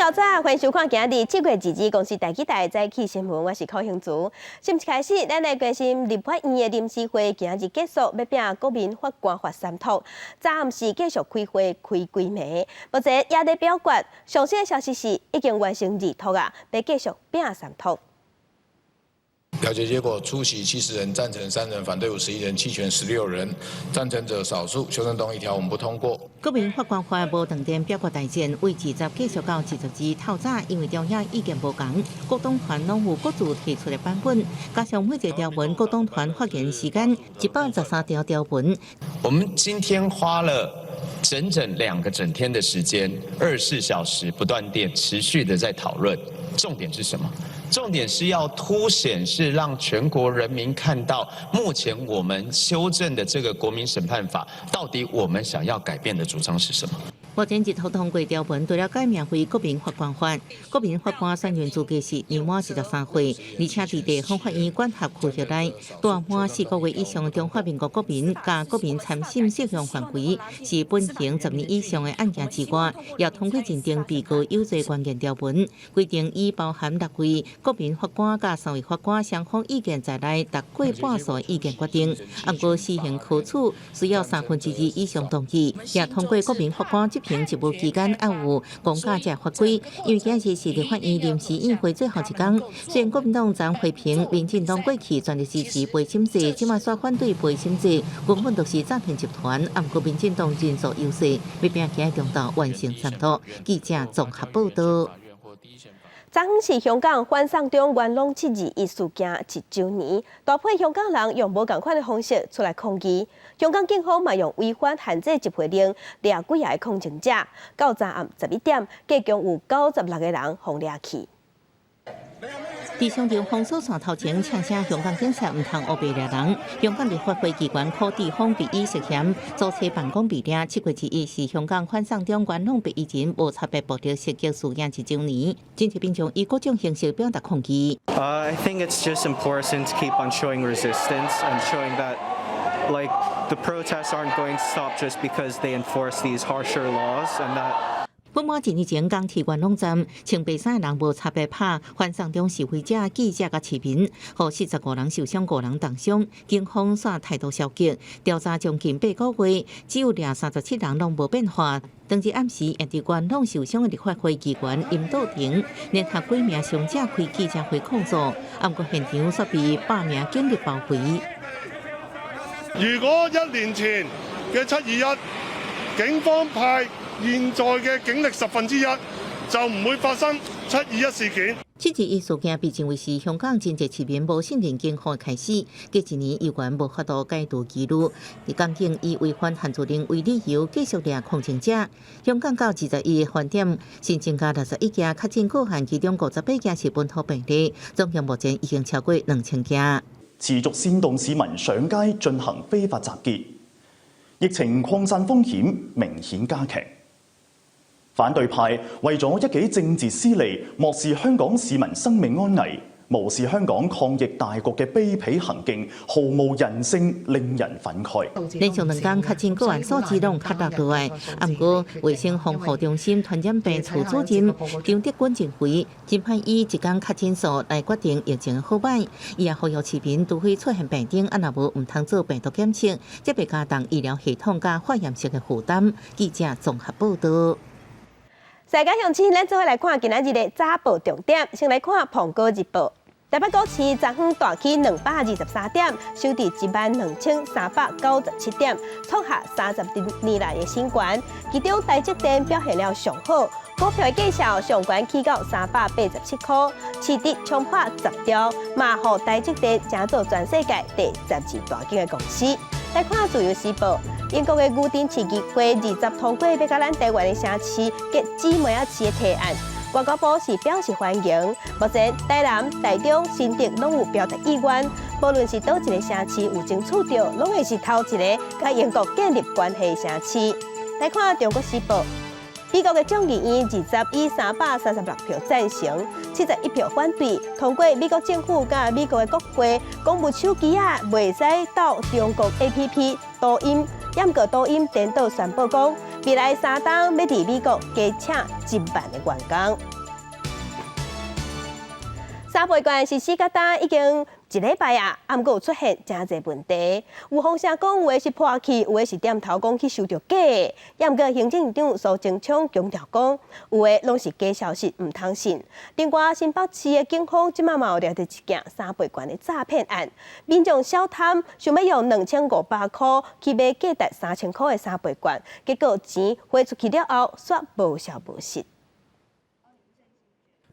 老早，歡迎收看今日7月22日公視第幾台早起新聞，我是柯興祖。新聞開始，咱來關心立法院的臨時會今日結束，欲摒國民法官法三讀。昨暗時繼續開會開規暝，目前也佇表決。上新的消息是已經完成二讀啊，欲繼續摒三讀。表決結果：出席70人，贊成3人，反對51人，棄權16人，贊成者少數。修正動議一條，我們不通過。國民法官法無斷電表決大戰，為20繼續到22透早，因為朝野意見無仝，各黨團攏有各自提出的版本，加上每一個條文各黨團發言時間113條條文。我們今天花了整整2個整天的時間，24小時不斷電，持續的在討論。重點是什麼？重點是要凸顯，是讓全國人民看到，目前我們修正的這個國民審判法，到底我們想要改變的主張是什麼？目前二讀通過條文，除了改名為國民法官法，國民法官選任資格是年滿23歲，而且佇地方法院管轄區域內，住滿4個月以上的中華民國國民，佮國民參審適用範圍是本刑10年以上的案件之外，也通過認定被告有罪關鍵條文，規定已包含六位國民法官佮三位法官雙方意見在內，達過半數意見決定。毋過死刑可處需要2/3以上同意，也通過國民法官執行職務期間愛有公假這法規，因為今日是立法院臨時院會最後一工。雖然國民黨昨回評，民進黨過去全力支持陪審制，這馬煞反對陪審制，根本就是詐騙集團。毋過民進黨人數優勢，欲摒今中晝完成三讀。記者綜合報道。昨昏是香港反送中元朗721事件一週年，大批香港人用無仝款的方式出來抗議。香港警方嘛用違反限制集會令，掠幾个抗爭者。到昨暗11點，計共有96個人予掠去。佇商場封鎖線頭前，嗆聲香港警察毋通烏白掠人。香港立法會議員許智峯被以涉嫌租車辦公被掠。7月21是香港反送中元朗白衣人無差別暴力襲擊事件一週年，真濟民眾以各種形式表達抗議。 I think it's just important to keep on showing resistance and showing that, like, the protests aren't going to stop just because they enforce these harsher laws and that. 不滿一年前港鐵元朗站，穿白衫的人無差別拍反送中示威者、記者佮市民，予45人受傷，五人重傷。警方煞態度消極，調查將近8個月，只有掠37人攏無變化。當日暗時，也佇元朗受傷的立法會議員林道廷，聯合幾名傷者開記者會控訴，毋過現場煞被100名警力包圍。如果一年前嘅七二一，警方派現在嘅警力1/10，就唔會發生七二一事件。721事件被認為是香港真濟市民無信任警方的開始。過一年猶原無法度解除疑慮，港警以違反限聚令為理由，繼續掠抗爭者。香港到21日點新增加61件確診個案，其中58件是本土病例，總共目前已經超過2000件。持續煽動市民上街進行非法集結，疫情擴散風險明顯加劇。反對派為咗一己政治私利，漠視香港市民生命安危，無視香港抗疫大局嘅卑鄙行徑，毫無人性，令人憤慨。連續兩天確診個案數字攏較落落來，毋過衛生防護中心傳染病處主任張德軍認為，真歹以一工確診數來決定疫情好歹。伊也呼籲市民，除非出現病徵，啊若無毋通做病毒檢測，才袂加重醫療系統佮化驗室的負擔。記者綜合報道。世界鄉親，咱做伙來看今仔日的早報重點。先來看《蘋果日報》，台北股市昨昏大起223點，收佇12,397點，創下30年來的新高。其中台積電表現了上好，股票的價數上懸起到387塊，市值衝破10兆，嘛予台積電成做全世界第12大間的公司。來看《自由時報》，英國的牛津市議會20通過欲佮咱台灣的城市結姊妹仔市的提案，外交部是表示歡迎。目前台南、台中、新竹攏有表達意願，無論是佗一个城市有爭取著，攏會是頭一个佮英國建立關係的城市。來看《中國時報》，美國的眾議院20以336票贊成，71票反對，通過美國政府佮美國的國會公務手機仔袂使鬥中國 APP 抖音，毋過抖音顛倒宣布講，未來3冬欲佇美國加請1萬个員工。三倍券實施到今已經一禮拜啊，毋過有出現誠濟問題。有風聲講有的是破去，有的是點頭講去收著假的。毋過行政長蘇貞昌強調講，有的攏是假消息，毋通信。另外，新北市的警方這馬嘛有掠著一件三倍券的詐騙案，民眾小貪想欲用2500箍去買價值3000箍的三倍券，結果錢匯出去了後，煞無消無息。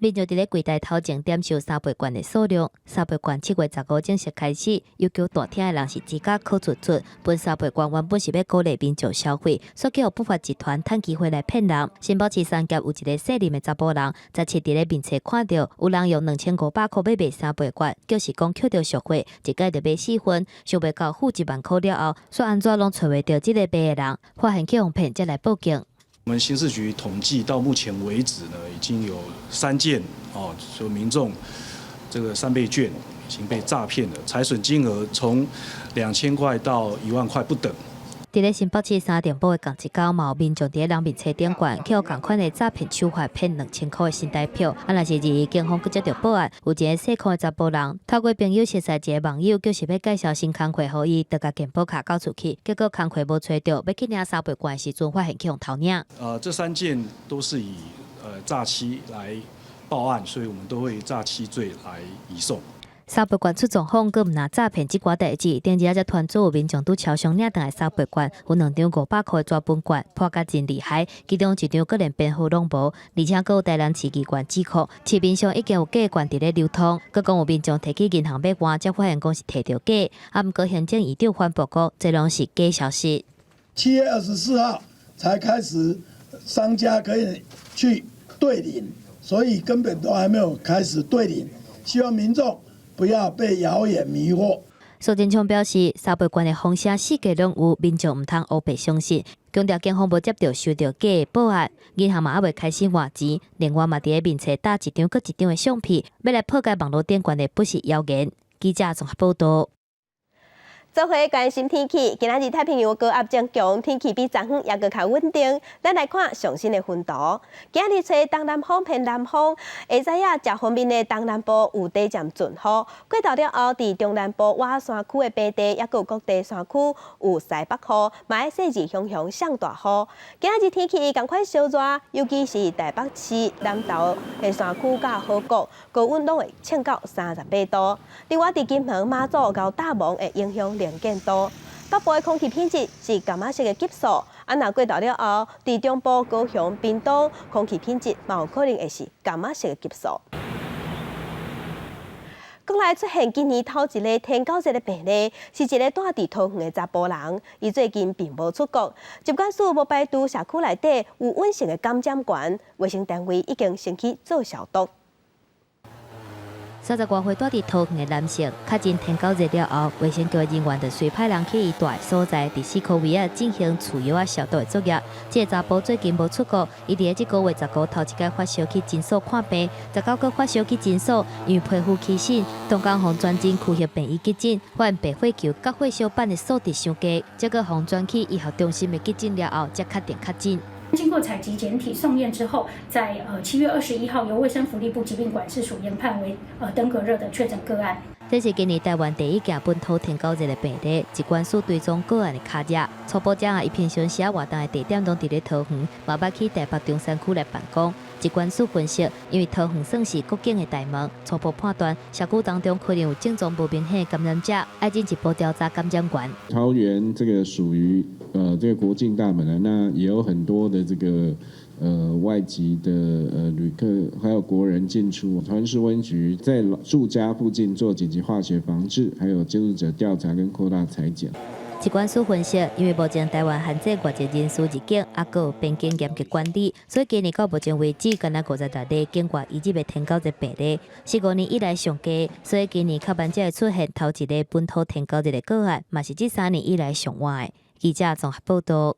民眾佇咧櫃台頭前點收三倍券的數量，三倍券7月15正式開始，要求大廳的人是擠甲苦卒卒。分三倍券原本是欲鼓勵民眾消費，煞予不法集團趁機會來騙人。新北市三峽有一个姓林的查埔人，17佇咧面冊看著有人用2500箍欲賣三倍券，就是講抾著俗貨，一擺就買四份，想袂到付1萬箍了後，煞按怎攏揣袂著這个賣的人，發現去予騙，才來報警。我們刑事局統計到目前為止呢，已經有三件哦，就民眾這個三倍券已經被詐騙了，財損金額從2000塊到1萬塊不等。佇咧新北市三重埔的仝一工，嘛有民眾佇咧人面冊頂懸，予仝款的詐騙手法騙2000箍的新台票。啊，若是二警方閣接著報案，有一个姓鄺的查埔人，透過朋友熟似一个網友，就是欲介紹新工課予伊，就共健保卡交出去，結果工課無揣著，欲去領三倍券的時陣，發現去予偷領。這三件都是以詐欺來報案，所以我們都會以詐欺罪來移送。三倍券出狀況，閣毋但詐騙這寡代誌，頂日才傳出有民眾拄超商領轉來三倍券，有兩張500箍的紙本券，破甲真厲害，其中一張閣連編號攏無，而且閣有台南市議員指控，市面上已經有假券佇咧流通，閣講有民眾提去銀行欲換，才發現講是提著假，啊，毋過行政院長反駁講，這攏是假消息。7月24號才開始，商家可以去兌領，所以根本都還沒有開始兌領，希望民眾不要被謠言迷惑。蘇貞昌表示，三倍券的風聲四界攏有，民眾毋通烏白相信。強調警方無接著收著假的報案，銀行嘛猶未開始換錢。另外嘛，佇咧面冊打一張閣一張的相片，欲來破解網路頂懸的不實謠言。記者綜合報導。做伙關心天氣，今仔日太平洋高壓增強，天氣比昨昏猶閣較穩定。咱來看上新的雲圖。今日吹東南風偏南風，下早啊，遮方面的東南部有短暫陣雨。過晝了後，佇中南部倚山區的平地，猶閣有谷地山區有西北雨，嘛會細緻雄雄上大雨。今仔日天氣仝款燒熱，尤其是台北市南投的山區佮好谷，高溫攏會衝到38度。另外，佇金門、馬祖佮大王會影響能見度，北部的空氣品質是柑仔色的級數，啊，若過晝了後，佇中部、高雄、屏東，空氣品質嘛有可能會是柑仔色的級數。國內出現今年頭一个天狗熱的病例，是一个住佇桃園的查埔人，伊最近並無出國，疾管署無排除社區內底有隱性的感染源，衛生單位已經先去做消毒。30外歲住佇桃園的男性，確診天狗熱了後，衛生局人員就隨派人去伊蹛的所在，佇四箍圍仔進行除藥仔消毒的作業。這个查埔最近無出國，伊佇咧這个月15頭一擺發燒去診所看病，19閣發燒去診所，因為皮膚起癬，當工予轉進區域病院急診，發現白血球佮血小板的數值傷低，才閣予轉去醫學中心的急診了後，才確定確診。經過採集檢體送驗之後，在7月21號由衛生福利部疾病管制署研判為登革熱的確診個案。這是今年台灣第一件本土天狗熱的病例，疾管署追蹤個案的跤跡，初步查伊平常時活動的地點攏佇咧桃園，嘛捌去台北中山區來辦公。疾管署分析，因為桃園算是國境的大門，初步判斷社區當中可能有症狀無明顯的感染者，愛進一步調查感染源。桃園這個屬於這個國境大門啊，那也有很多的這個外籍的旅客，還有國人進出。桃園市衛生局在住家附近做緊急化學防治，還有接觸者調查跟擴大採檢。疾管署分析，因為目前台灣限制外籍人士入境，猶閣有邊境嚴格管理，所以今年到目前為止，干焦56例境外移入的天狗熱病例，是5年以來上低。所以今年較晚才會出現頭一个本土天狗熱的個案，嘛是這3年以來上晚的。記者綜合報導。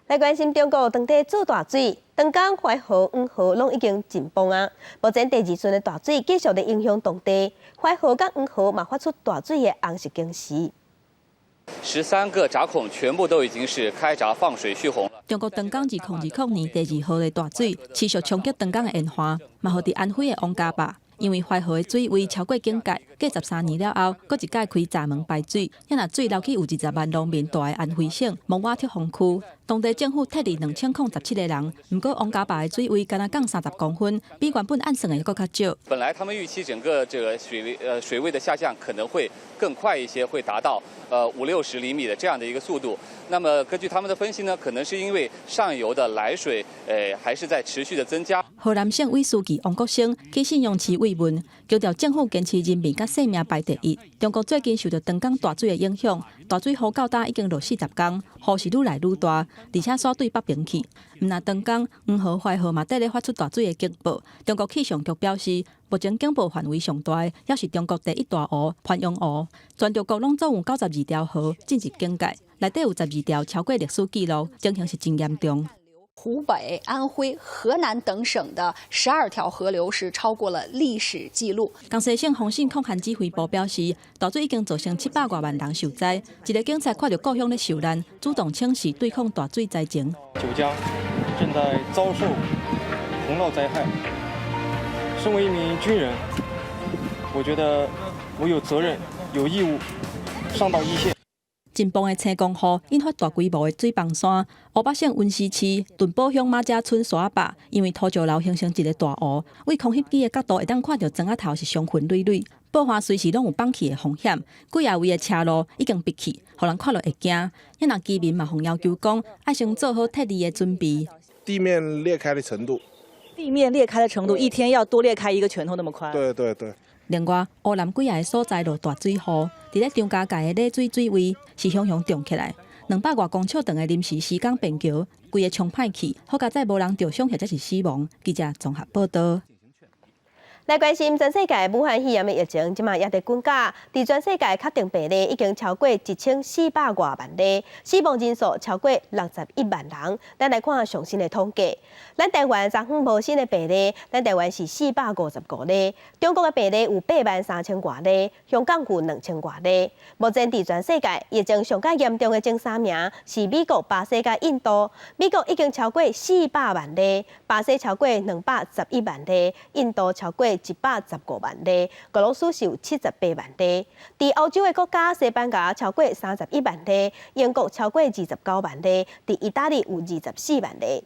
來關心中國當地做大水，長江、淮河、黃河攏已經盡崩啊！目前第二輪的大水繼續咧影響當地，淮河佮黃河嘛發出大水的紅色警示。 13個閘孔全部都已經是開閘放水蓄洪了。中國長江2020年第二號的大水持續衝擊長江的沿岸，嘛予佇安徽的王家壩，因為淮河的水位超過警戒，過13年了後，閣一擺開閘門排水，遐若水流去有20萬農民蹛佇安徽省蒙瓦特風區，當地政府撤離2017個人。毋過王家壩的水位干焦降30公分，比原本按算的閣較少。本來他們預期整個這個水位的下降可能會更快一些，會達到五六十厘米的這樣的一個速度。那麼根據他們的分析呢，可能是因為上游的來水還是在持續的增加。河南省委書記王國生去信陽市慰問，強調政府堅持人民佮生命排第一。中國最近受著長江大水的影響，大水雨到今已經落40工，雨是愈來愈大，而且煞對北邊去。毋但長江、黃河、淮河嘛，綴咧發出大水的警報。中國氣象局表示，目前警報範圍上大的，猶是中國第一大湖鄱陽湖。全中國攏總有92條河進入警戒，內底有12條超過歷史紀錄，情形是真嚴重。湖北、安徽、河南等省的12條河流是超過了歷史記錄。江西省防汛抗旱指揮部表示，大水已經造成700外萬人受災。一个警察看著故鄉咧受難，主動請示對抗大水災情。九江正在遭受洪澇災害。身為一名軍人，我覺得我有責任、有義務上到一線。真磅的青光雨引發大規模的水崩山。湖北省恩施市屯堡鄉馬家村沙仔壩，因為土石流形成一个大湖，對空翕機的角度會當看著磚仔頭是傷痕累累，報岸隨時攏有崩去的風險。幾仔位的車路已經閉去，予人看著會驚。遐若居民嘛，予要求講，愛先做好撤離的準備。地面裂開的程度，地面裂開的程度，一天要多裂開一個拳頭那麼寬。對對對。另外，湖南幾仔个所在落大水雨，佇咧張家界的躉水水位是雄雄漲起來，200外公尺長的臨時施工便橋，規个沖歹去，好佳哉無人著傷或者是死亡。記者綜合報導。來關心全世界武漢肺炎的疫情，這馬也佇滾價。佇全世界確定病例已經超過1400外萬例，死亡人數超過61萬人。咱來看上新的統計，咱台灣昨昏無新的病例，咱台灣是455例。中國的病例有8萬3千外例，香港有2000外例。目前佇全世界疫情上較嚴重的前三名是美國、巴西佮印度。美國已經超過400萬例，巴西超過211萬例，印度超過115萬例，俄羅斯是有78萬例。佇歐洲的國家，西班牙超過31萬例，英國超過29萬例，佇意大利有24萬例。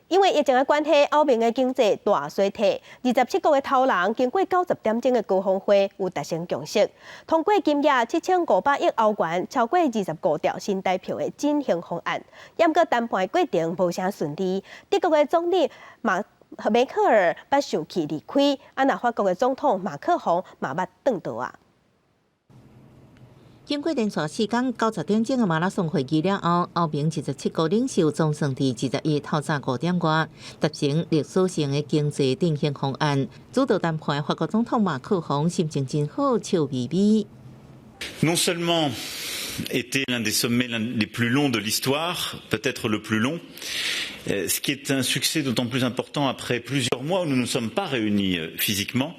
因為疫情的關係，歐盟的經濟大衰退。27國的頭人經過90點鐘的高峰會，有達成共識，通過金額7500億歐元，超過25兆新台票的振興方案。毋過談判的過程無啥順利，德國的總理梅克爾捌受氣離開，啊若法國的總統馬克宏嘛捌轉桌啊。經過連續4工90點鐘的馬拉松會議了後，歐盟27國領袖總算佇21透早5點外達成歷史性的經濟振興方案。主導談判法國總統馬克宏心情真好，笑眯眯。 Non seulement était l'un des sommets les plus longs de l'histoire, peut-être le plus long, ce qui est un succès d'autant plus important après plusieurs mois où nous ne nous sommes pas réunis physiquement,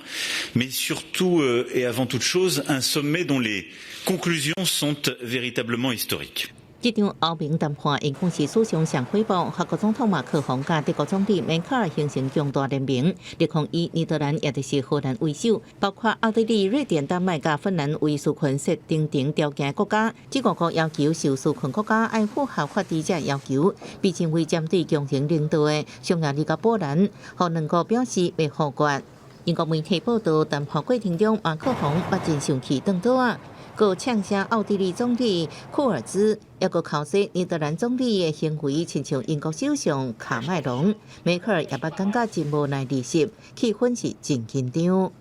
mais surtout et avant toute chose un sommet dont les conclusions sont véritablement historiques. 這場歐盟談判因講是史上上火爆，法國總統馬克宏佮德國總理梅克爾形成強大聯盟，力抗以尼德蘭也就是荷蘭為首，包括奧地利、瑞典、丹麥佮芬蘭為紓困設定定條件國家，這五國要求受紓困國家愛符合法治這要求，被認為針對強行領導的匈牙利佮波蘭，予兩國表示袂否決。英國媒體報道，談判過程中，馬克宏捌真生氣轉桌仔。閣嗆聲奧地利總理庫爾茲，抑閣剾洗尼德蘭總理的行為，親像英國首相卡麥隆、梅克爾也捌感覺真無奈離席，氣氛是真緊張。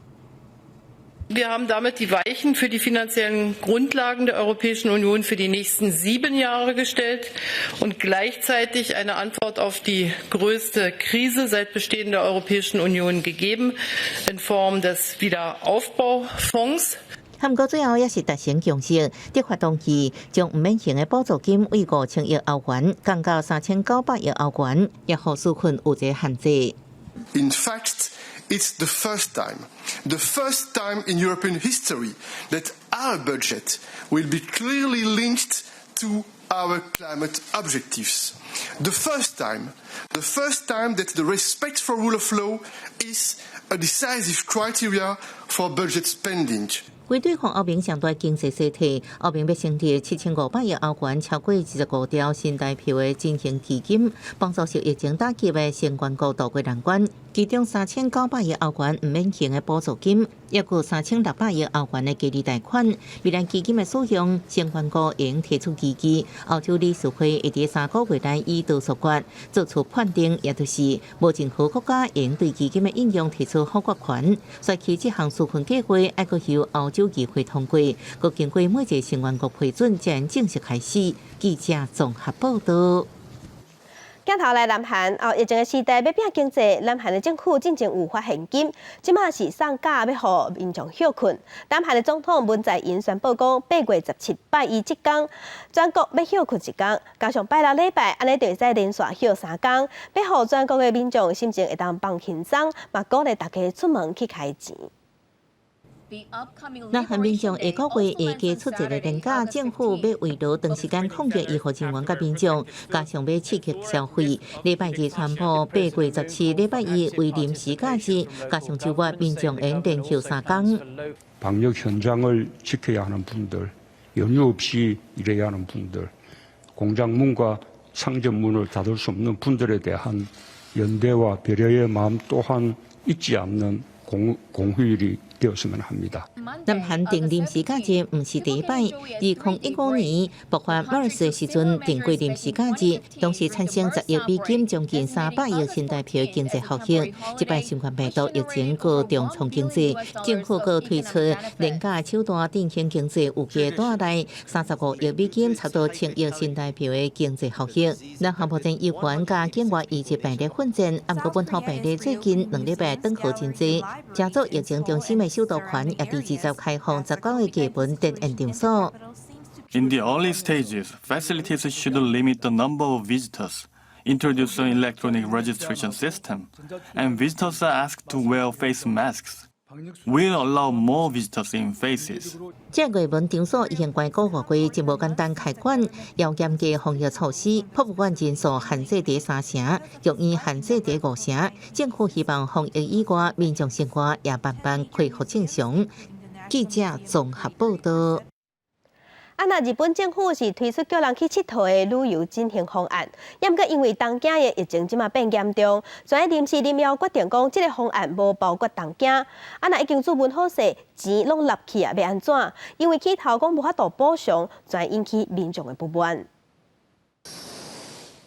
Wir haben damit die Weichen für die finanziellen Grundlagen der Europäischen Union für die nächsten 7 Jahre gestellt und gleichzeitig eine Antwort auf die größte Krise seit Bestehen der Europäischen Union gegeben in Form des Wiederaufbaufonds. 毋過最後也是達成共識，德法同意將毋免還的補助金為5000億歐元降到3900億歐元，也予紓困有一個限制。 In fact, it's the first time in European history that our budget will be clearly linked to our climate objectives. The first time, the first time that the respect for rule of law is a decisive criteria for budget spending. 為對抗歐盟上大經濟衰退，歐盟欲成立7500億歐元，超過25兆新台幣的振興基金，幫助受疫情打擊的成員國渡過難關。其中3900億歐元毋免還的補助金，抑閣3600億歐元的低利貸款。未來基金的使用，成員國會用提出異議。歐洲理事會會佇3個月內以多數決做出判定，也就是無任何國家會用對基金的應用提出否決權。所以這項紓困計劃愛閣由歐洲議會通過，閣經過每一个成員國批准，才能正式開始。記者綜合報道。鏡頭來南韓哦，疫情的時代欲拚經濟，南韓的政府進前有發現金，這馬是送假欲予民眾歇睏。南韓的總統文在寅宣布講，8月17拜一這工，全國欲歇睏一工，加上拜六禮拜，按呢就會使連續歇3工，欲予全國的民眾心情會當放輕鬆，嘛鼓勵大家出門去開錢。南韓民眾下個月會加出一个年假，政府欲慰勞長時間抗疫醫護人員佮民眾，加上欲刺激消費。禮拜二宣布8月17禮拜一為臨時假日，加上週末民眾會連休3工。 방역 현장을 지켜야 하는 분들, 연휴 없이 일해야 하는 분들, 공장 문과 상점 문을 닫을 수 없는 분들에 대한 연대와 배려의 마음 또한 잊지 않는 공, 공휴일이 되었으면 합니다. 南韓定臨時假日毋是第一擺，2015年爆發 MERS 的時陣定過臨時假日，當時產生10億美金，將近300億新台幣經濟效益。這擺新冠病毒疫情閣重創經濟，政府閣推出年假手段振興經濟，預計帶來35億美金，差不多1000億新台幣的經濟效益。南韓目前醫院佮境外移入病例奮戰，毋過本土病例最近2禮拜轉好真濟。誠做疫情中心的首都圈也佇20開放19個基本檢驗場所。 In the early stages, facilities should limit the number of visitors, introduce an electronic registration system, and visitors are asked to wear face masks. We'll allow more visitors in phases. 這個藝文場所已經關9個月，真無簡單開館，要嚴格防疫措施。博物館人數限制佇三成，劇院限制佇五成。政府希望防疫以外，民眾生活也慢慢恢復正常。記者綜合報道。啊，若日本政府是推出叫人去𨑨迌的旅遊振興方案，也毋過因為東京的疫情這馬變嚴重，所以臨時臨要決定講，這个方案無包括東京。啊，若已經注文好勢，錢攏納去啊，欲按怎？因為起頭講無法度補償，才引起民眾的不滿。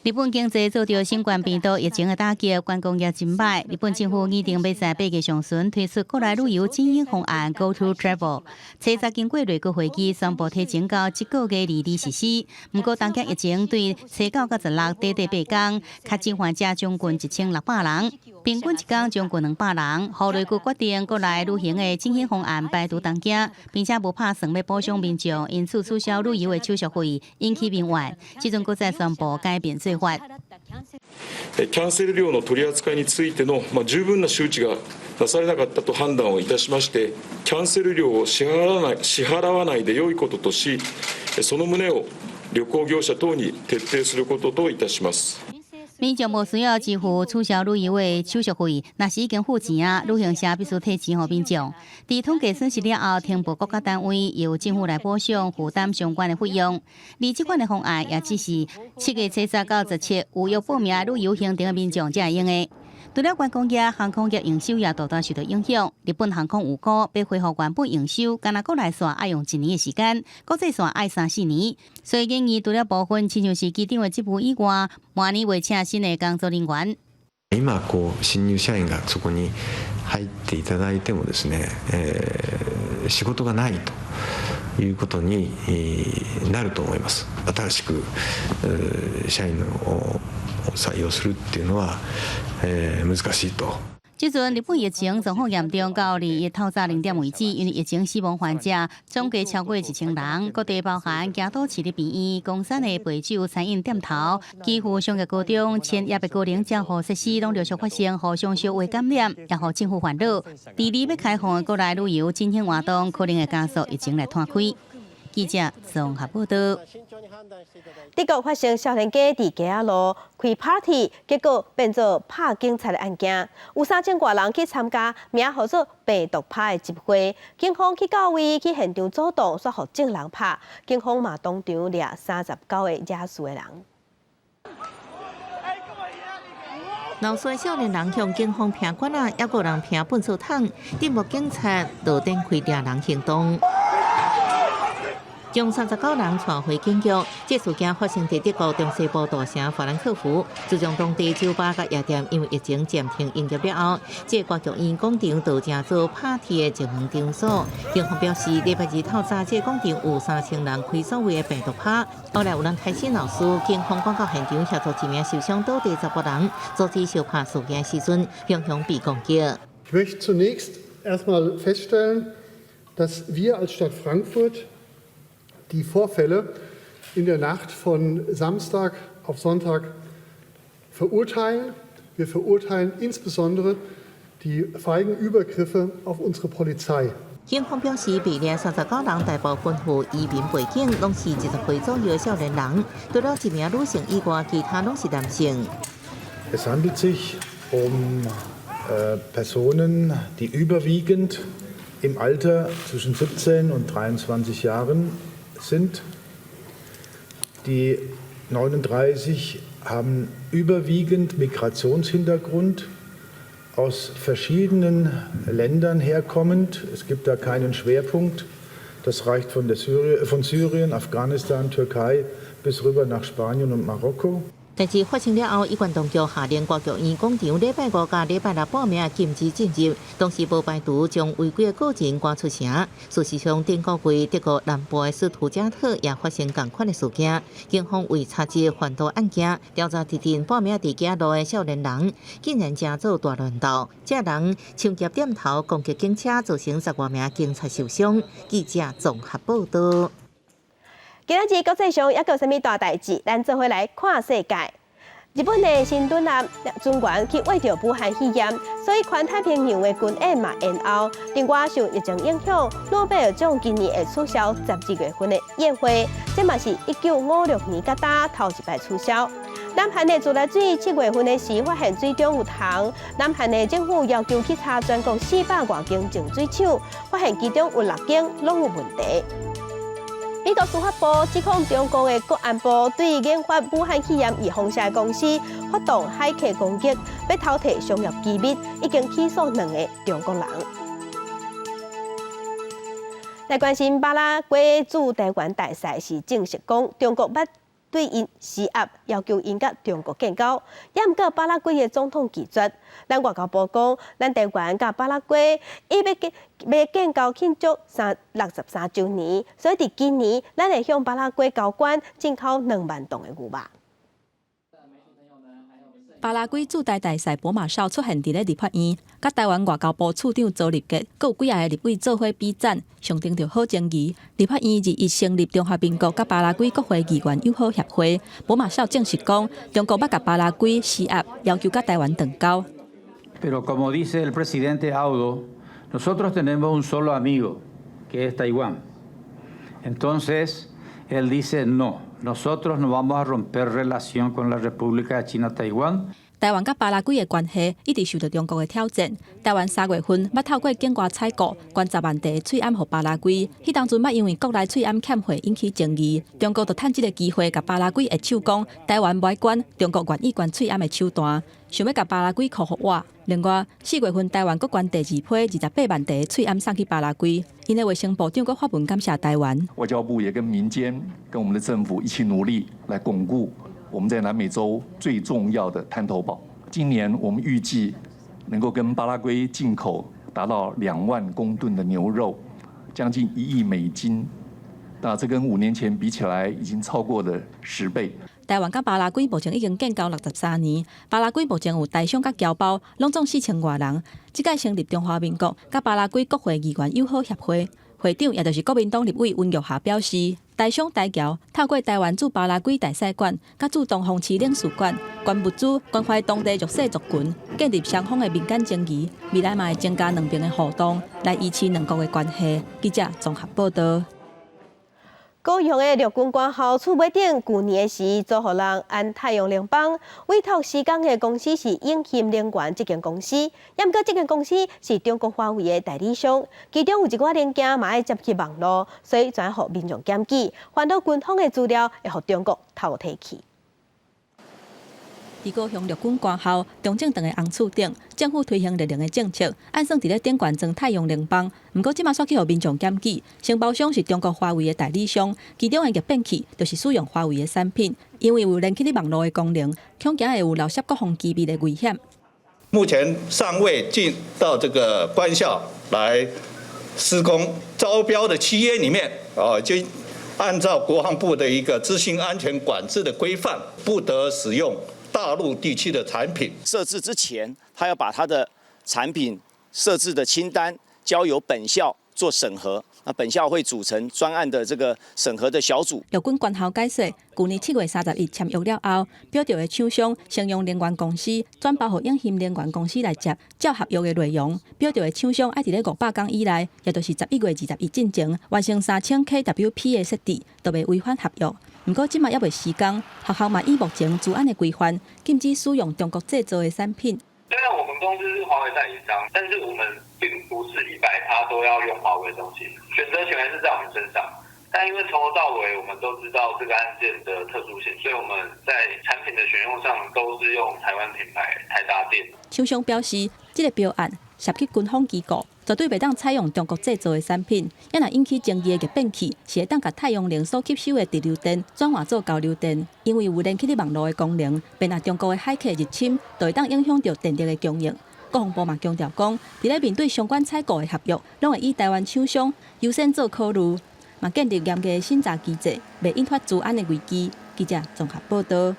日本經濟遭著新冠病毒疫情的打擊，觀光業真歹。日本政府擬定欲在8月上旬推出國內旅遊振興方案 Go To Travel，初十經過內閣會議宣布提前到這個月22實施。毋過東京疫情對初9到16短短8工，確診患者將近1600人，平均一工將近200人。予內閣決定國內旅行的振興方案排除東京，並且無拍算欲補償民眾，因此取消旅遊的手續費，引起民怨。這陣閣再宣布改變做法。キャンセル料の取り扱いについての、まあ、十分な周知がなされなかったと判断をいたしまして、キャンセル料を支払わないでよいこととし、その旨を旅行業者等に徹底することといたします。民眾無需要支付取消旅遊的手續費，若是已經付錢啊，旅行社必須退錢予民眾。佇統計損失了後，呈報國家單位由政府來補償負擔相關的費用。而這款的方案也只是7月初10到17有約報名旅遊行程的民眾才會用的。除了觀光業、航空業營收也大大受到影響。日本航空預估欲恢復原本營收，干焦國內線愛用一年的時間，國際線愛三四年。所以建議除了部分親像是機長的職務以外，明年袂請新的工作人員。今こう新入社員がそこに入っていただいてもですね、仕事がないということになると思います。新しく社員を採用するっていうのは、難しいと。這陣日本疫情狀況嚴重，到21透早0點為止，因為疫情死亡患者總計超過1000人，各地包含京都市立病院、岡山的白酒餐飲店頭、岐阜商業高中、千葉的高齡照護設施，攏陸續發生互相相話感染，也予政府煩惱。第二欲開放的國內旅遊振興活動，可能會加速疫情來拖開。記者綜合報道。德國發生少年家佇街仔路開 party，結果變做拍警察的案件。有3000外人去參加，名號做病毒趴的集會，警方去到位去現場阻擋，煞予眾人拍。警方嘛當場掠39個惹事的人。鬧事少年人向警方拚棍仔，猶閣有人拚糞掃桶，鎮暴警察就展開掠人行動。將39人帶回警局。這事件發生佇德國中西部大城法蘭克福。自從當地酒吧佮夜店因為疫情暫停營業了後，這個歌劇院廣場就成做 party 的熱門場所。警方表示，禮拜二透早，這個廣場有3000人開所謂的病毒趴。後來有人開始鬧事，警方趕到現場協助一名受傷倒地查埔人，阻止相拍事件時陣，雄雄被攻擊。 Ich möchte zunächst erstmal feststellen, dass wir als Stadt Frankfurt die Vorfälle in der Nacht von Samstag auf Sonntag verurteilen. Wir verurteilen insbesondere die feigen Übergriffe auf unsere Polizei. 警方表示，被掠39人大部分有移民背景，攏是20歲左右的少年人，除了一名女性以外，其他攏是男性。 Es handelt sich um Personen, die überwiegend im Alter zwischen 17 und 23 Jahren sind. Die 39 haben überwiegend Migrationshintergrund, aus verschiedenen Ländern herkommend. Es gibt da keinen Schwerpunkt. Das reicht von Syrien, Afghanistan, Türkei bis rüber nach Spanien und Marokko. 但是發生了後，有關當局下令歌劇院廣場禮拜五佮禮拜六半暝禁止進入，同時無排除將違規的個人趕出城。事實上，頂個月德國南部的斯圖加特也發生仝款的事件，警方為查這販毒案件，調查佇陣半暝佇街路的少年人，竟然成做大亂鬥，這人搶劫店頭攻擊警車，造成10外名警察受傷。記者綜合報道。今仔日國際上猶閣有啥物大代誌？咱做伙來看世界。日本的新敦艦船員去穢著武漢肺炎，所以環太平洋的軍演嘛延後。另外受疫情影響，諾貝爾獎今年會取消12月份的宴會，這嘛是1956年佮今頭一擺取消。南韓的自來水7月份的時發現水中有銅，南韓的政府要求去查全國400外間淨水廠，發現其中有六間攏有問題。美國司法部指控中國的國安部對研發武漢肺炎預防射的公司發動駭客攻擊，欲偷提商業機密，已經起訴兩个中國人。來關心巴拉圭駐台灣大使是證實講，中國捌對𪜶施壓，要求𪜶佮中國建交，也毋過巴拉圭的總統拒絕。咱外交部講，咱台灣佮巴拉圭伊欲建欲建交慶祝63週年，所以佇今年，咱會向巴拉圭交捐進口2萬磅的牛肉。巴拉圭駐台大使博馬紹出現佇咧立法院，佮台灣外交部次長鄒立傑，閣有幾仔个立委做伙比讚，象徵著好情誼。立法院21成立中華民國佮巴拉圭國會議員友好協會，博馬紹證實講，中國捌共巴拉圭施壓，要求佮台灣斷交。 Pero como dice el presidente Audo, nosotros tenemos un solo amigo, que es Taiwán. Entonces, él dice no, nosotros no vamos a romper relación con la República de China Taiwán. 台灣佮巴拉圭的關係一直受到中國的挑戰。台灣3月份捌透過境外採購捐10萬袋喙罨予巴拉圭，彼當陣捌因為國內喙罨欠貨引起爭議，中國就趁這个機會共巴拉圭握手講，台灣無愛捐，中國願意捐喙罨的手段，想欲共巴拉圭箍予倚。另外，4月份台灣閣捐第二批28萬袋喙罨送去巴拉圭，𪜶的衛生部長閣發文感謝台灣。外交部也跟民間、跟我們的政府一起努力，來鞏固我們在南美洲最重要的灘頭堡。今年我們預計能夠跟巴拉圭進口達到2萬公噸的牛肉，將近1億美金。那這跟5年前比起來，已經超過了10倍。台灣佮巴拉圭目前已經建交63年，巴拉圭目前有台商佮僑胞，攏總4000外人。這擺成立中華民國佮巴拉圭國會議員友好協會，會長也就是國民黨立委溫玉霞表示，台商台僑透過台灣駐巴拉圭大使館、佮駐東方市領事館，捐物資關懷當地弱勢族群，建立雙方的民間情誼，未來嘛會增加兩邊的互動，來維持兩國的關係。記者綜合報道。高雄的陸軍官校厝尾頂，舊年的時租予人安太陽能板，委託施工的公司是永興能源這間公司，毋過這間公司是中國華為的代理商，其中有一寡零件嘛愛接去網路，所以轉予民眾檢舉，煩惱軍方的資料會予中國偷提去。佇高雄陸軍官校中正堂的紅厝頂，政府推行綠能的政策，按算佇咧頂懸裝太陽能板。毋過這馬煞去予民眾檢舉，承包商是中國華為的代理商，其中的逆變器就是使用華為的產品，因為有連去網路的功能，恐驚會有漏洩國防機密的危險。目前尚未進到這個官校來施工招標的契約裡面，啊，就按照國防部的一個資訊安全管制的規範，不得使用大陸地區的產品。設置之前，他要把他的產品設置的清單交由本校做審核。那本校會組成專案的這個審核的小組。陸軍官校解釋，舊年7月31日簽約了後，標著的廠商先用能源公司轉包予永興能源公司來接，照合約的內容，標著的廠商愛佇咧500工以內，也就是11月21日進前完成3000 kWp 的設置，就袂違反合約。毋過這馬猶未施工，學校嘛依目前資安的規範，禁止使用中國製造的產品。雖然我們公司是華為代理商，但是我們並不是100%都要用華為的東西，選擇權還是在我們身上。但因為從頭到尾，我們都知道這個案件的特殊性，所以我們在產品的選用上都是用台灣品牌台達電。廠商表示，這個標案涉及軍方機構，絕對袂當採用中國製造的產品。也若引起爭議的逆變器，是會當共太陽能所吸收的直流電轉換做交流電，因為有連去網路的功能，便若中國的駭客入侵，就會當影響著電力的供應。國防部嘛強調講，佇咧面對相關採購的合約，攏會以台灣廠商優先做考慮，嘛建立嚴格的審查機制，袂引發資安的危機。記者綜合報道。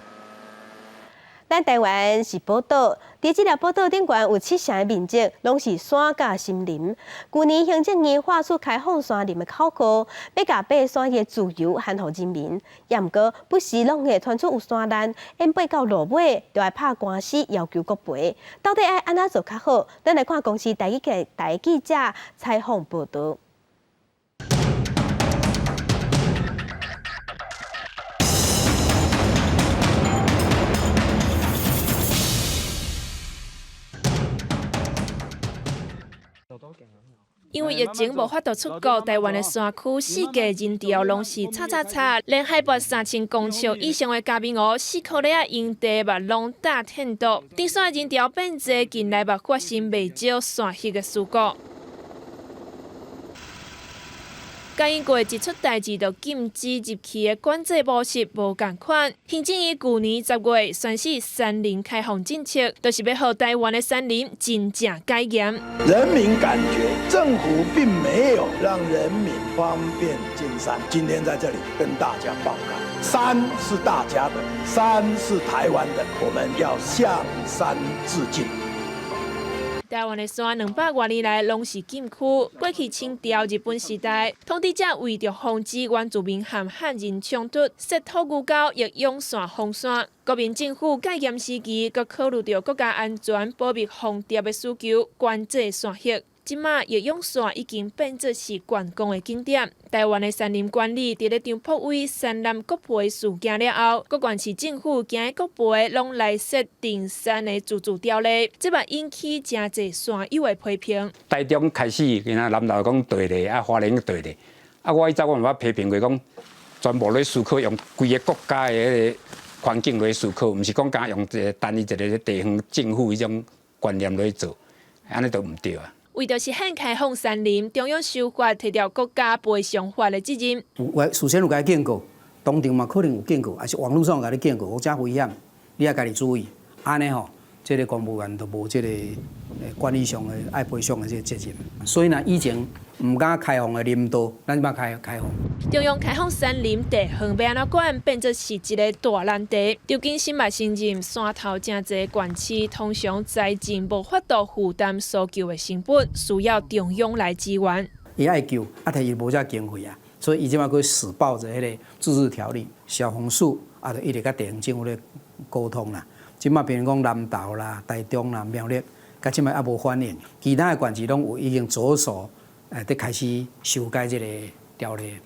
咱台灣是寶島，佇這粒寶島頂懸有七成的面積，攏是山佮森林。舊年行政院發出開放山林的口號，欲共爬山的自由還予人民。也毋過不時攏會傳出有山難，演變到落尾，就愛拍官司要求國賠。到底愛按怎做較好？咱來看公視台語台記者採訪報導。因為疫情無法度出國，台灣的山區四界人潮攏是吵吵吵，連海拔3000公尺以上的嘉明湖、四箍里仔營地嘛攏焦天毒。登山人潮變濟，近來嘛發生袂少山彼的事故。嘉義過一出代誌就禁止入去的管制模式無仝款。行政院舊年10月宣示山林開放政策，就是欲予台灣的山林真正解嚴。人民感覺政府並沒有讓人民方便進山。今天在這裡跟大家報告，山是大家的，山是台灣的，我們要向山致敬。台灣的山200外年來攏是禁區。過去清朝、日本時代，統治者為著防止原住民和漢人衝突，設土牛溝，亦養山封山。國民政府戒嚴時期，閣考慮著國家安全、保密、防諜的需求，管制山彼。這馬育養山已經變作是觀光的景點。台灣的山林管理，佇咧張福威山林國賠事件了後，各縣市政府驚國賠攏來設定山的自治條例，這嘛引起誠濟山友的批評。台中開始，今仔南投講對咧，啊花蓮對咧，啊我以前我嘛捌批評過講，全部咧思考用規个國家的彼个環境來思考，毋是講干焦用一个單一一个地方政府彼種觀念來做，按呢就毋對啊。為著實現開放山林，中央修法提著國家賠償法的責任。有事先有共伊警告，當場嘛可能有警告，抑是網路上有共你警告，講遮危險，你愛家己注意。按呢吼，這个公務員就無這个管理上的愛賠償的這个責任。所以呢，以前毋敢開放的林道，咱這擺開開放。中央開放山林地方欲按怎管，變作是一个大難題。張景新嘛承認，山頭誠濟縣市通常財政無法度負擔搜救的成本，需要中央來支援。伊愛救，啊，但伊無遮經費啊，所以伊這擺閣死抱著彼个自治條例、消防署，啊，就一直佮地方政府咧溝通啦。這擺比如講南投啦、台中啦、苗栗，佮這擺猶無反應，其他的縣市攏有已經着手，佇開始修改這个條例。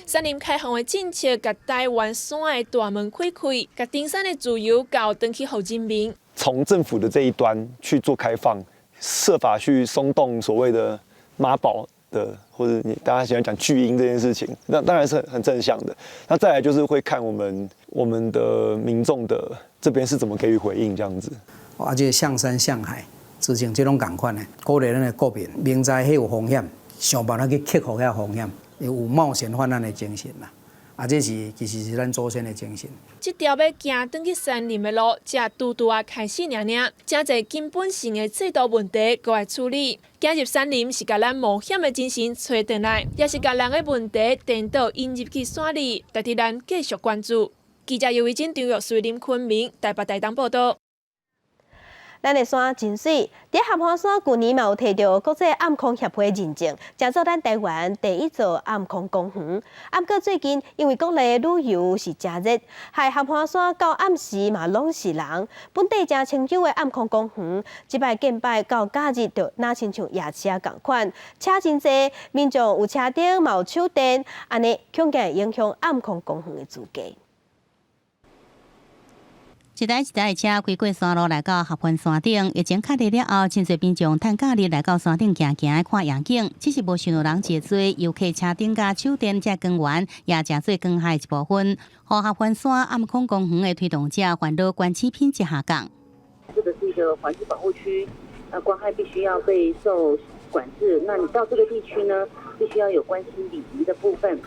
山林開放的政策，共台灣山的大門開開，共登山的自由交轉去予人民。從政府的這一端去做開放，設法去鬆動所謂的媽寶的，或者你大家喜歡講巨嬰這件事情，那當然是很正向的。那再來就是會看我們的民眾的這邊是怎麼給予回應，這樣子。啊，這個向山向海，之前這攏仝款的，鼓勵咱的國民明知彼有風險，想辦法去克服遐風險，有冒險犯難的精神啦。啊，這是其實是咱祖先的精神。這條欲行轉去山林的路，才拄拄仔開始爾爾，誠濟根本性的制度問題，閣愛處理。行入山林是共咱冒險的精神揣轉來，也是共人的問題顛倒引入去山裡，值得咱繼續關注。記者尤維珍、張玉穗、林昆明台北、台東報道。咱的山真媠，佇合歡山舊年嘛有提著國際暗空協會認證，成做咱台灣第一座暗空公園。毋過最近因為國內旅遊是誠熱，害合歡山到暗時嘛攏是人。本地誠清幽的暗空公園，這擺見擺到假日就若親像夜市仔仝款，車真濟，民眾有車燈嘛有手電，按呢恐驚會影響暗空公園的資格。一台一台的車開過山路來到合歡山頂，疫情較熱了後，真濟民眾趁假日來到山頂行行看夜景。只是無想到人濟濟，遊客車燈佮手電這光源也成做光害一部分。予合歡山暗空公園的推動者煩惱觀視品質下降。這個是一個環境保護區，那光害必須要被受管制。那你到這個地區呢，必須要有關心禮儀的部分。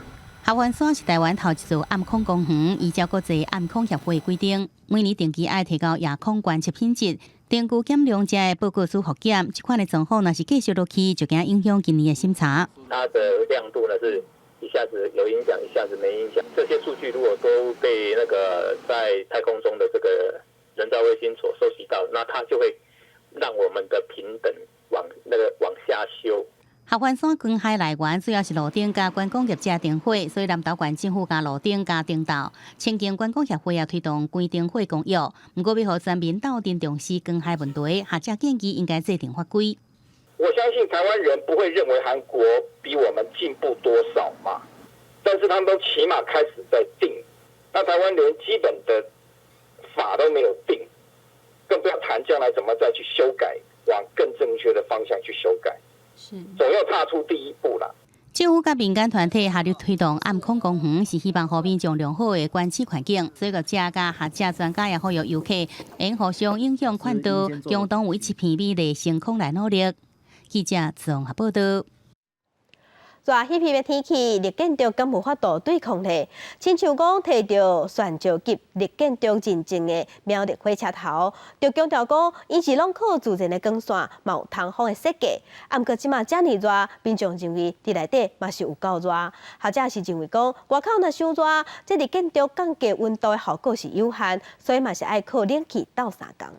合歡山是台灣頭一座暗空公園，依照國際暗空協會規定，每年定期愛提高夜空觀測品質，定期檢量這个報告書複檢。這款的狀況若是繼續落去，就驚影響今年的審查。它的亮度呢是一下子有影響，一下子沒影響。這些數據如果都被那個在太空中的這個人造衛星所收集到，那它就會讓我們的評等往那個往下修。合歡山光害來源主要是路燈佮觀光業者燈火，所以南投縣政府共路燈加燈罩。清境觀光協會也推動關燈火公約，毋過欲予全民鬥陣重視光害問題，學者建議應該制定法規。我相信台灣人不會認為韓國比我們進步多少嘛，但是他們都起碼開始在定，那台灣連基本的法都沒有定，更不要談將來怎麼再去修改，往更正確的方向去修改。是，總要踏出第一步啦。政府佮民間團體合力推動暗空公園，是希望予民眾良好的觀視環境。所以業者佮學者專家也呼籲遊客，應互相影響勸導，共同為這片美麗星空來努力。記者綜合報道。熱熹熹的天氣，綠建築敢有法度對抗呢？親像講提著炫石級綠建築認證的苗栗火車頭，就強調講，伊是攏靠自然的光線，嘛有通風的設計。啊，毋過這馬遮爾熱，民眾認為佇內底嘛是有夠熱，或者是認為講外口若傷熱，這綠建築降低溫度的效果是有限，所以嘛是愛靠冷氣鬥相共。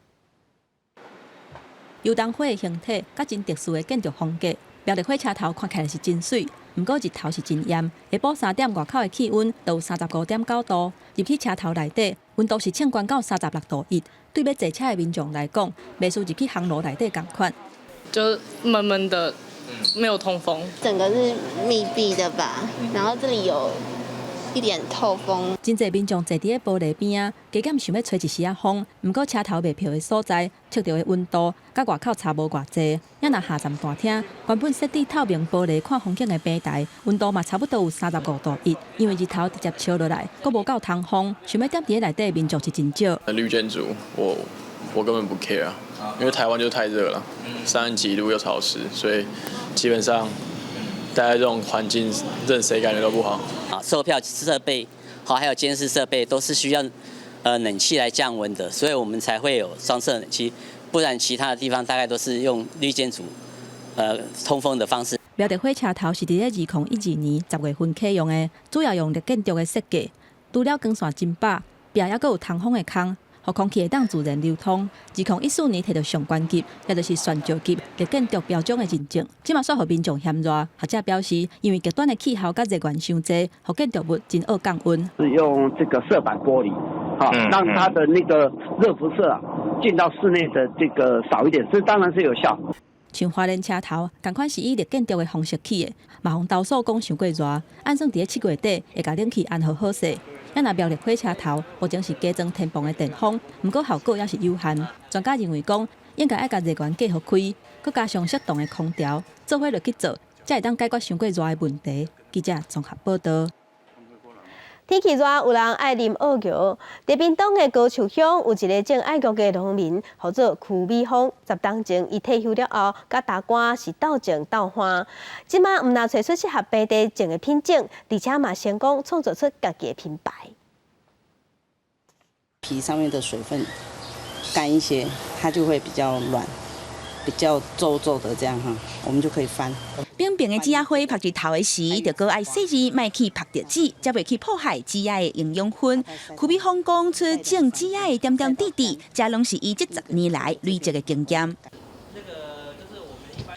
油桐花的形體，佮真特殊的建築風格，苗栗火車頭看起來是真媠。毋過日頭是真炎，下晡3點外口的氣溫都有35.9度，入去車頭內底，溫度是衝懸到36.1度。對欲坐車的民眾來講，袂輸入去烘爐內底仝款。就悶悶的，沒有通風。整個是密閉的吧，然後這裡有一點透風。真濟民眾坐佇咧玻璃邊仔，加減想欲吹一絲仔風。毋過車頭賣票的所在，測著的溫度佮外口差無偌濟。猶若下站大廳，原本設置透明玻璃看風景的平台，溫度嘛差不多有35.1度。因為日頭直接照落來，閣無夠通風，想欲踮佇咧內底民眾是真少。綠建築，我根本不 care 啊，因為台灣就太熱了，30幾度又潮濕，所以基本上待在這種環境，任誰感覺都不好。啊，售票設備好，還有監視設備都是需要冷氣來降溫的，所以我們才會有裝設冷氣，不然其他的地方大概都是用綠建築通風的方式。苗栗火車頭是佇咧2012年10月份啟用的，主要用綠建築的設計，除了光線真飽，壁猶閣有通風的空，予空氣會當自然流通。2014年提著上懸級，也就是炫石級綠建築標準的認證。這馬煞予民眾嫌熱，學者表示，因為極端的氣候佮熱源傷濟，予建築物真愛降溫。是用這個色板玻璃，哈，讓它的那個熱輻射啊進到室內的這個少一點，這當然是有效。像花蓮車頭，仝款是以綠建築的方式起的，嘛予投訴講傷過熱，按算佇咧7月底會共冷氣安予好勢。啊，若苗栗火車頭目前是加裝天棚的電風，毋過效果也是有限。專家認為講，應該愛共熱源隔予開，閣加上適當的空調，做伙落去做，才會當解決傷過熱的問題。記者綜合報導。天氣熱，有人愛啉澳玉。佇屏東的高樹鄉有一个種愛玉的農民，號做邱美芳。10冬前，伊退休了後，佮大官是鬥種鬥換。這馬毋但揣出適合平地種的品種，而且嘛成功創造出家己的品牌。皮上面的水分乾一些，它就會比較軟，比較皺皺的這樣哈，我們就可以翻。扁平的籽仔花曝日頭的時，著閣愛細膩，莫去曝著籽，才袂去破壞籽仔的營養分。邱美芳講出種籽仔的點點滴滴，這攏是伊這10年來累積的經驗。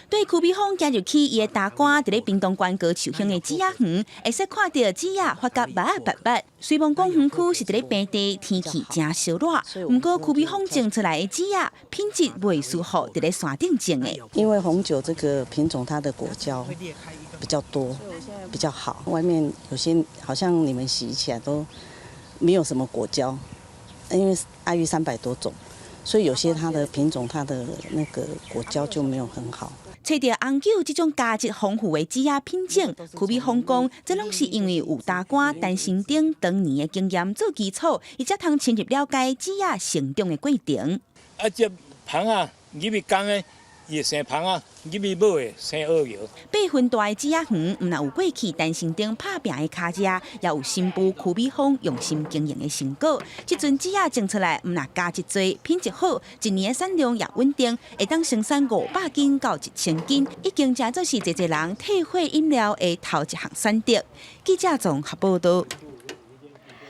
對邱美芳行入去伊的大官，佇咧屏東縣高樹鄉的籽仔園，會使看著籽仔發甲白白白。雖罔講園區是佇咧平地，天氣誠燒熱，毋過邱美芳種出來的籽仔品質袂輸予佇咧山頂種的。因為紅酒這個品種，它的果膠比較多，比較好。外面有些好像你們洗起來都沒有什麼果膠，因為愛玉300多種，所以有些它的品種，它的那個果膠就沒有很好。揣著紅酒這種價值豐富的籽仔品種，邱美芳講，這攏是因為有大官陳新頂當年的經驗做基礎，伊才通深入了解籽仔成長的過程。啊，這蜂仔入去公的，伊會生蜂仔；入去母的生澳玉。8分大的籽仔園，毋但有過去陳新頂拍拚的跤跡，也有新婦邱美芳用心經營的成果。這陣籽仔種出來，毋但價值濟，品質好，一年的產量也穩定，會當生產500斤到1000斤，已經成做是濟濟人退火飲料的頭一項選擇。記者綜合報導。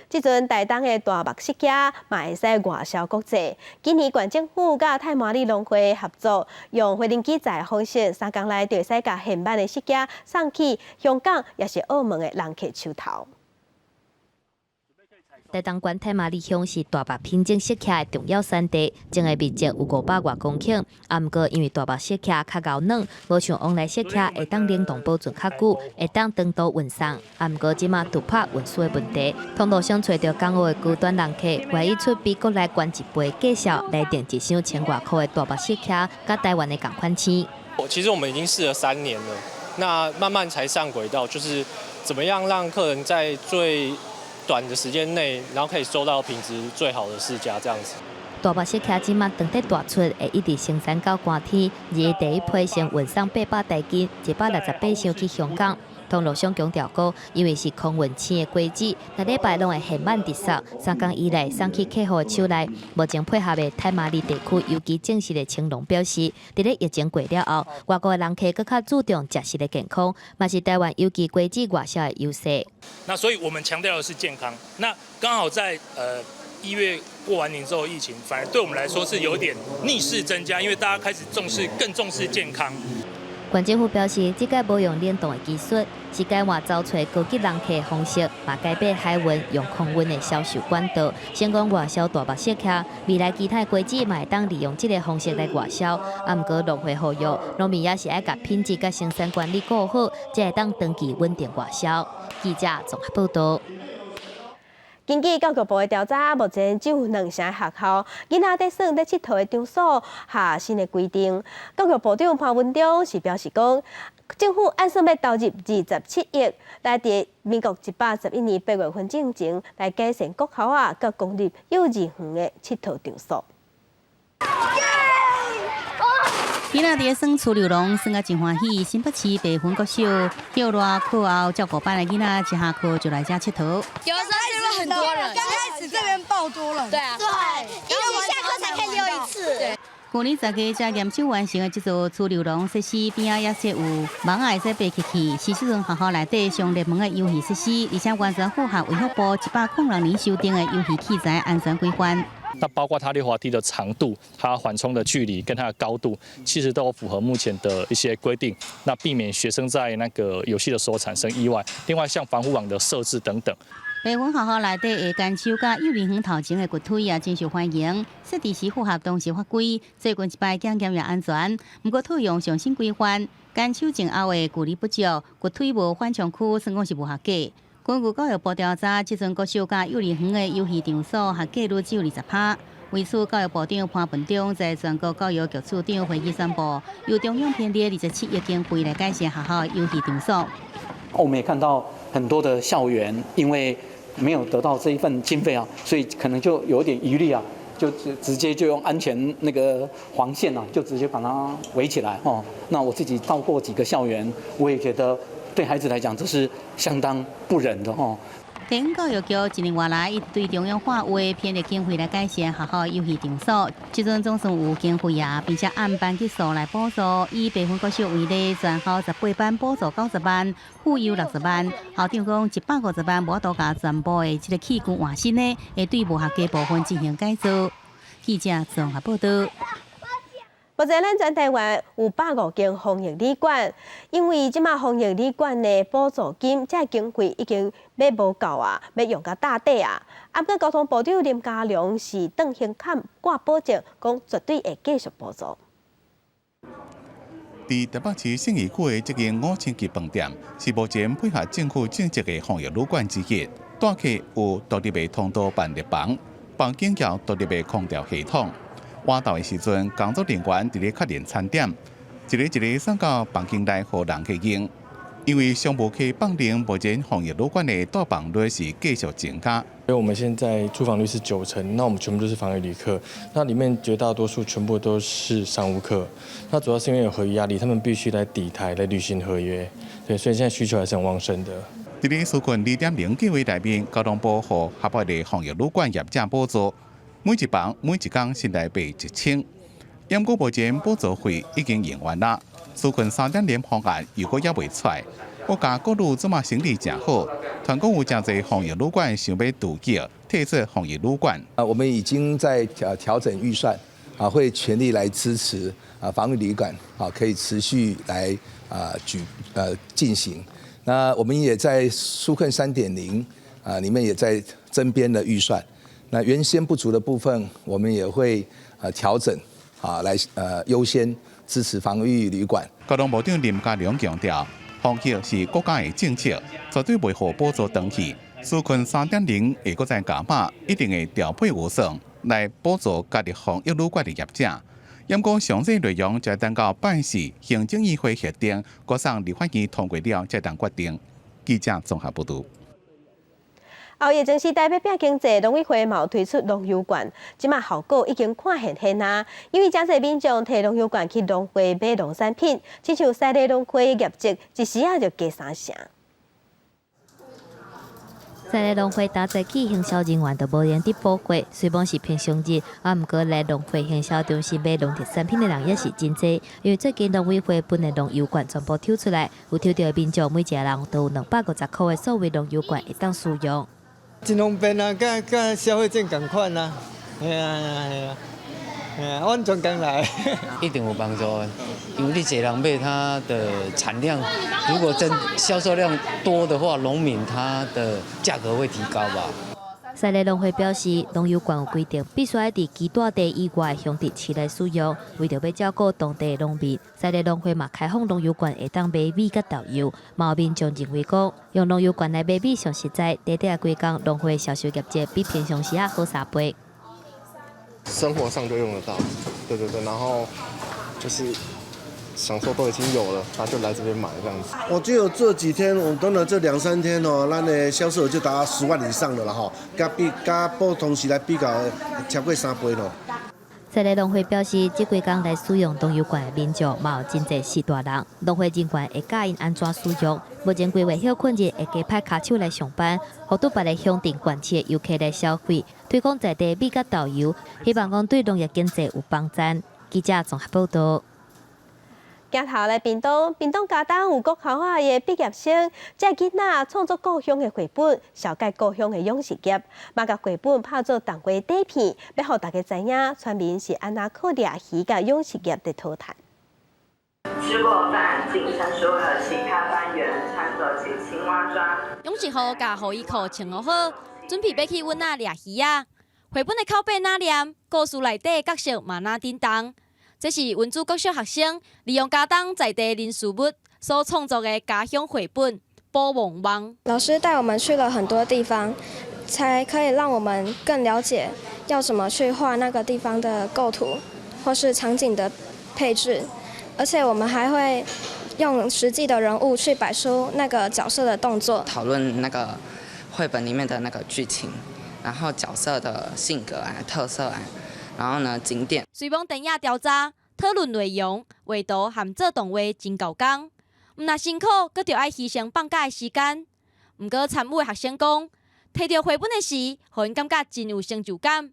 這陣台東的大目釋迦嘛會使外銷國際。今年縣政府佮太麻里農會合作，用飛行機載方式，3工內就會使共現挽的釋迦送去香港，抑是澳門的人客手頭。台東縣太麻里鄉是大目品種釋迦的重要產地，種的面積有500外公頃。啊，毋過因為大目釋迦較厚軟，無像旺來釋迦會當冷凍保存較久，會當長途運送。啊，毋過這馬突破運輸的問題，通路商揣著港澳的高端人客，願意出比國內懸一倍價數來訂一箱千外箍的大目釋迦，佮台灣的仝款青。其實我們已經試了3年了，那慢慢才上軌道，就是怎麼樣讓客人在最短的時間內，然後可以收到品質最好的釋迦，這樣子。大目釋迦這馬當得大出，會一直生產到寒天。而第一批先運送800台斤，168箱去香港。通路商強調講，因為是空運青的果子，逐禮拜攏會現挽直送。3工以內送去客戶手內。目前配合的太麻里地區有機種植的青農表示，佇咧疫情過了後，外國的人客閣較注重食食的健康，嘛是台灣有機果子外銷的優勢。那所以我們強調的是健康。那剛好在1月過完年之後，疫情反而對我們來說是有點逆勢增加，因為大家開始重視，更重視健康。縣政府表示，這屆無用冷凍的技術，是改換走揣高級人客的方式，嘛改變海運用空運的銷售管道，成功外銷大目釋迦。未來其他的果子嘛會當利用這个方式來外銷。啊，毋過農會呼籲，農民也是愛共品質佮生產管理顧好，才會當長期穩定外銷。記者綜合報導。根據教育部的調查，目前只有兩成學校囡仔佇耍佇𨑨迌的場所下新的規定。教育部長潘文忠是表示講，政府按算欲投入27億，來佇民國111年8月份進前來改善國校仔佮公立幼稚園的𨑨迌場所。囡仔佇咧耍趨溜龍，耍甲真歡喜。新北市白雲國小歇熱課後照顧班的囡仔，一下課就來這𨑨迌。有時候是不是很多人？剛開始這邊爆多人。對啊。對，因為我下課才可以溜一次。對。去年10月才驗收完成的這座趨溜龍設施邊仔也設有網仔會使爬起去，是這陣學校內底上熱門的遊戲設施，而且完全符合衛福部106年修訂的遊戲器材安全規範。那包括它溜滑梯的長度、它緩衝的距離跟它的高度，其實都符合目前的一些規定，那避免學生在那個遊戲的時候產生意外。另外，像防護網的設置等等。白雲學校內底的干手佮幼兒園頭前的掘推也真受歡迎，設置時符合當時法規，最近一擺檢驗也安全。毋過套用上新規範，干手前後的距離不足，掘推無緩衝區，算講是無合格。根據教育部調查，這陣國小佮幼兒園的遊戲場所合格率只有20%。為此，教育部長潘文忠在全國教育局處長會議宣布，由中央編列27億經費來改善學校遊戲場所。我們也看到很多的校園，因為沒有得到這一份經費啊，所以可能就有點疑慮啊，就直接就用安全那個黃線啊，就直接把它圍起來哦。那我自己到過幾個校園，我也覺得對孩子來講，這是相當不忍的哦。地方教育局一年外來，一直對中央喊話，編列經費來改善學校遊戲場所。這陣總算有經費啊，並且按班級數來補助。以白雲國小為例，全校18班補助90萬，婦幼60萬。校長講150萬無法度共全部的這个器具換新呢，會對無合格部分進行改造。記者綜合報道。目前咱全台灣有150間防疫旅館，因為這馬防疫旅館的補助金，這經費已經欲無夠啊，欲用甲貼底啊。啊，毋過交通部長林佳龍是當胸坎掛保證，講絕對會繼續補助。佇台北市信義區的這間五星級飯店，是目前配合政府政策的防疫旅館之一。住客有獨立的通道辦入房，房間有獨立的空調系統。活動的時陣，工作人員佇咧確認餐點，一个一个送到房間內予人客用。因為商務客放靈，目前防疫旅館的住房率是繼續增加。因為我們現在住房率是90%，那我們全部都是防疫旅客，那裡面絕大多數全部都是商務客。那主要是因為有合約壓力，他們必須來抵台來履行合約，對，所以現在需求還是很旺盛的。佇咧紓困2.0計劃內面，交通部予合法的防疫旅館業者補助。每一房每一工新台幣1000，毋過目前補助費已經用完啦。紓困3.0方案如果猶未出來，國家國旅這馬生意誠好，傳講有誠濟防疫旅館想欲渡橋退出防疫旅館。啊，我們已經在調整預算，啊，會全力來支持啊防疫旅館啊，可以持續來啊舉進行。那我們也在紓困3.0啊裡面也在增編了預算。那原先不足的部分，我們也會調整啊，來優先支持防疫旅館。交通部長林佳龍強調，防疫是國家的政策，絕對袂予補助斷去。紓困3.0會閣再加碼，一定會調配預算來補助加入防疫旅館的業者。毋過詳細內容就等到拜四行政院會核定，閣送立法院通過了，才當決定。記者綜合報道。後疫情時代欲拼經濟，農委會嘛有推出農遊券，這馬效果已經看現現啊！因為誠濟民眾提農遊券去農會買農產品，親像西螺農會業績一時仔就加三成。西螺農會打早起行銷人員就無閒佇補貨，雖罔是平常日，啊，毋過來農會行銷中心買農特產品的人也是真濟。因為最近農委會分的農遊券全部抽出來，有抽著的民眾每一个人都有250塊的所謂農遊券會當使用。真方便啊，佮消費券仝款啊，係啊係啊係啊，係啊，完全仝來。一定有幫助的，因為你濟人買，它的產量如果真銷售量多的話，農民他的價格會提高吧。西螺農會表示，農遊券有規定，必須愛佇居住地以外鄉鎮市來使用。為著欲照顧當地農民，西螺農會嘛開放農遊券會當買米佮豆油。嘛有民眾認為講，用農遊券來買米上實在，短短幾工農會銷售業績比平常時仔好3倍。生活上就用得到，對對對，然後就是想說都已經有了，那就來這邊買這樣子。我只有這幾天，我等了這兩三天哦，咱的銷售就達到10萬以上的了哈，佮比佮普通時來比較，超過3倍咯。西螺農會表示，這幾工來使用農遊券的民眾嘛有真濟是大人，農會人員會教𪜶按怎使用。目前規劃歇睏日會加派跤手來上班，予佇別个鄉鎮縣市的遊客來消費，推廣在地米佮豆油，希望講對農業經濟有幫助。記者綜合報道。鏡頭來屏東，屏東嘉東有國校仔的畢業生，這个囡仔創作故鄉的繪本，紹介故鄉的養殖業，嘛共繪本拍做動畫短片，欲予大家知影村民是按怎靠掠魚佮養殖業佇討趁。吃過飯，進陳書和其他班員穿做起青蛙裝。勇士號共雨衣褲穿好好，準備欲去塭仔掠魚仔。繪本的口白若念，故事內底角色嘛若振動。這是文主國小學生利用家東在地人事物所創作的家鄉繪本《寶夢夢》。老師帶我們去了很多地方，才可以讓我們更了解要怎麼去畫那個地方的構圖，或是場景的配置。而且我們還會用實際的人物去擺出那個角色的動作。討論那個繪本裡面的那個劇情，然後角色的性格啊、特色啊，然後呢景點。隨訪電影調查、討論內容、畫圖和做動畫真夠工，毋但辛苦，閣著愛犧牲放假的時間。毋過參與的學生講，提著繪本的時，予𪜶感覺真有成就感。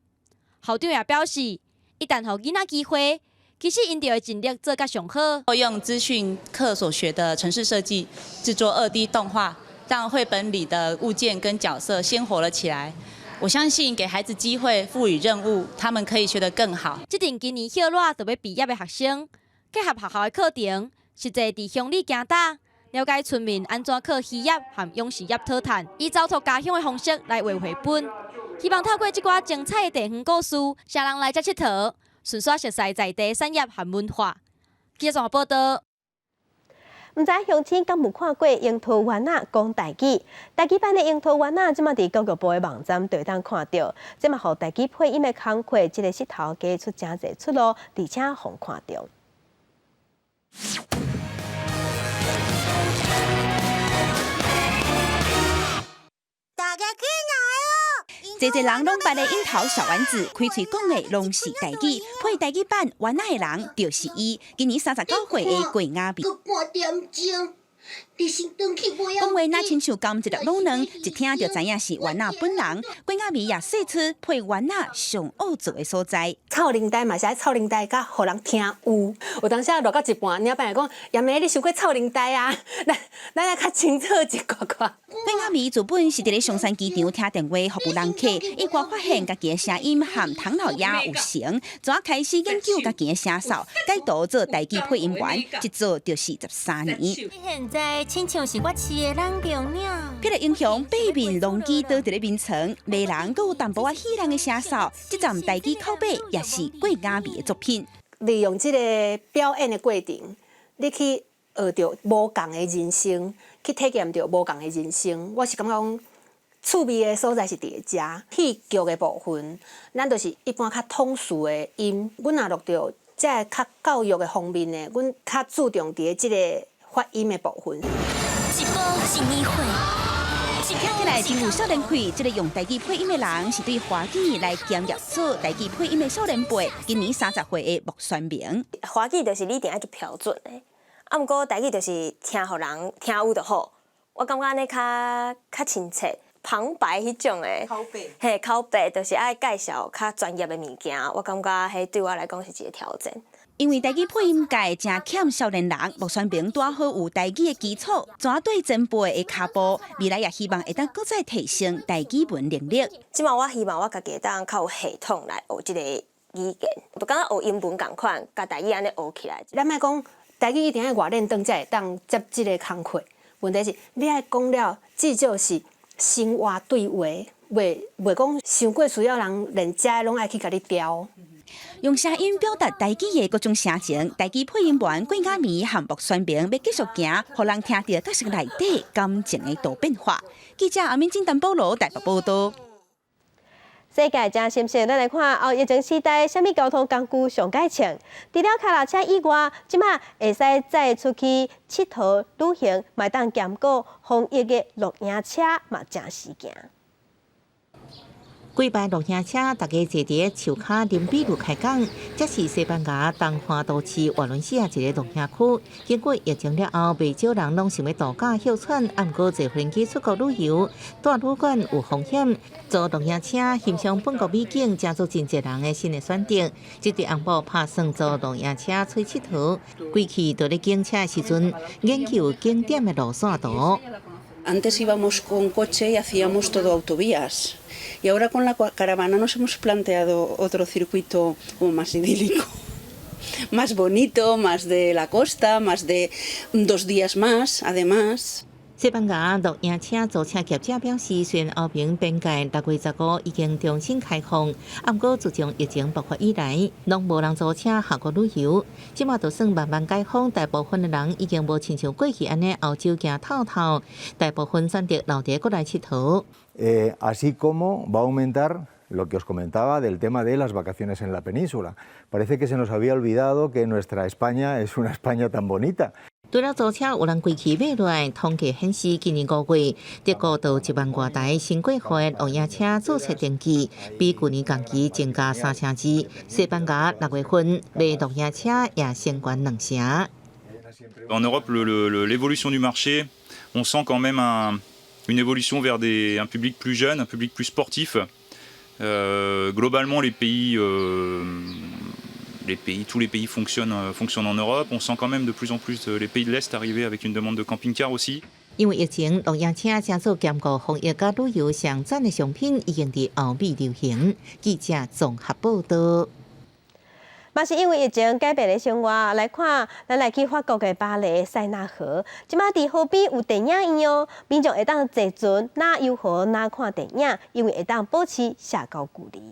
校長也表示，一旦予囡仔機會，其實𪜶就會盡力做甲上好。用資訊課所學的程式設計，製作2D 動畫，讓繪本裡的物件跟角色鮮活了起來。我相信給孩子機會，賦予任務，他們可以學得更好。這陣今年歇熱就欲畢業的學生，結合學校的課程，實際佇鄉里行踏，了解村民按怎靠漁業和養殖業討趁，以走脫家鄉的方式來畫繪本，希望透過這寡精彩的地方故事，吸人來遮𨑨迌，順紲熟似在地產業和文化。記者綜合報道。毋知鄉親敢有看過櫻桃丸仔講台語？台語版的櫻桃丸仔，這馬佇教育部的網站就會當看著。這嘛予台語配音的工課，這个勢頭加出誠濟出路，而且予看著。大家進來囉！濟濟人攏捌的櫻桃小丸子，開喙講的攏是台語，配台語版丸仔的人就是伊。今年39歲的郭雅美。半點鐘，你先轉去袂講話若親像含一粒滷卵，一聽就知影是丸仔本人。郭雅美也說出配丸仔上惡做的所在。臭奶呆嘛是愛臭奶呆，佮予人聽有。有當時啊，熱到一半，領班會講：亞美，你傷過臭奶呆啊！咱咱愛較清楚一寡寡。郭雅美自本是佇咧松山機場聽電話服務人客，意外發現家己的聲音和唐老鴨有成，怎開始研究家己的聲數，改圖做台語配音員，一做就是13年。現在親像是我飼的人中鳥。彼个英雄八面龍機倒佇咧眠床，罵人閣有淡薄仔喜人的聲數，這站台語口白也是郭雅美的作品。利用這個表演的過程，你去學著無仝的人生，去體驗著無仝的人生。我是感覺講趣味的所在是佇咧遮，戲劇的部分，咱就是一般較通俗的音。阮若落著這个較教育的方面的，阮較注重佇咧這個發音的部分。一波一年歲，聽起來真有少年氣。這个用台語配音的人是對華語來兼業做台語配音的少年輩，今年30歲的莫宣明。華語就是你一定愛足標準的，啊，毋過台語就是聽予人聽有就好。我感覺按呢較較親切，旁白彼種的，口白，嘿，口白就是愛介紹較專業的物件，我感覺彼對我來講是一個挑戰。因為台語配音界誠欠少年人，莫宣明拄好有台語的基礎，怎對前輩的跤步，未來也希望會當閣再提升台語文能力。這馬我希望我家己會當較有系統來學這個語言，就敢若學英文仝款，共台語按呢學起來。咱莫講台語一定愛偌練轉才會當接這个工課，問題是你愛講了，至少是生活對話，袂袂講傷過需要人連遮攏愛去共你刁。用聲音表達台語的各種聲情，台語配音員郭雅美和莫宣明欲繼續行，予人聽著角色內底感情的多變化。記者阿敏金丹保羅台北報道。世界誠新鮮，咱來看後疫情時代，啥物交通工具上蓋穿？除了跤踏車以外，這馬會使載出去𨑨迌旅行，嘛會當兼顧防疫的露營車嘛，誠時行。幾排露營車，大家坐佇樹跤啉啤酒開講。這是西班牙東岸都市瓦倫西亞一个露營區。經過疫情了後，袂少人攏想欲度假歇喘，毋過坐飛機出國旅遊，蹛旅館有風險。租露營車欣賞本國美景，成做真濟人的新的選擇。這對翁某拍算租露營車出去𨑨迌，規氣佇咧揀車的時陣，研究景點的路線圖。 Antes íbamos con coche y hacíamos todo autovías. Y ahora con la caravana nos hemos planteado otro circuito como más idílico. Más bonito, más de la costa, más de 2 días más, además. 西班牙露營車租車業者表示，雖然歐盟邊界6月15已經重新開放，毋過自從疫情爆發以來，攏無人租車下國旅遊。這馬就算慢慢解封，大部分的人已經無親像過去按呢歐洲行透透，大部分選擇留佇國內𨑨迌。 Así como va a aumentar lo que os comentaba del tema de las vacaciones en la península. Parece que se nos había olvidado que nuestra España es una España tan bonita. 除了租車有人規氣買落來，統計顯示今年5月，德國就1萬外台新過戶的露營車註冊登記，比舊年同期增加3成2。西班牙6月份賣露營車也升懸2成。 En Europe, l'évolution du marché, on sent quand même une évolution vers un public plus jeune, un public plus sportif. Globalement, tous les pays fonctionnent en Europe. On sent quand même de plus en plus les pays de l'Est arriver avec une demande de camping-car aussi. 因為疫情，露營車成做兼顧防疫佮旅遊上讚的商品，已經佇歐美流行。記者綜合報道。嘛是因為疫情改變的生活，來看，咱來去法國的巴黎塞納河，這馬佇河邊有電影院哦，民眾會當坐船，若遊河若看電影，因為會當保持社交距離。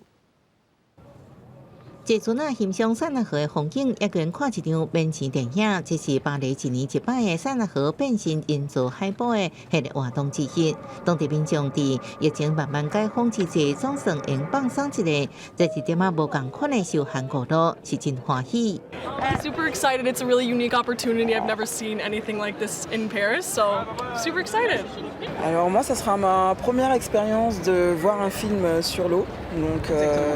坐船仔欣賞塞納河的風景，抑閣看一場免錢電影，這是巴黎一年一擺的塞納河變身人造海埔的系列活動之一。當地民眾佇疫情慢慢解封之際，總算會放鬆一下，這一點仔無仝款的休閒娛樂，是真歡喜。 Super excited! It's a really unique opportunity. I've never seen anything like this in Paris, so super excited. Alors moi, ça sera ma première expérience de voir un film sur l'eau, donc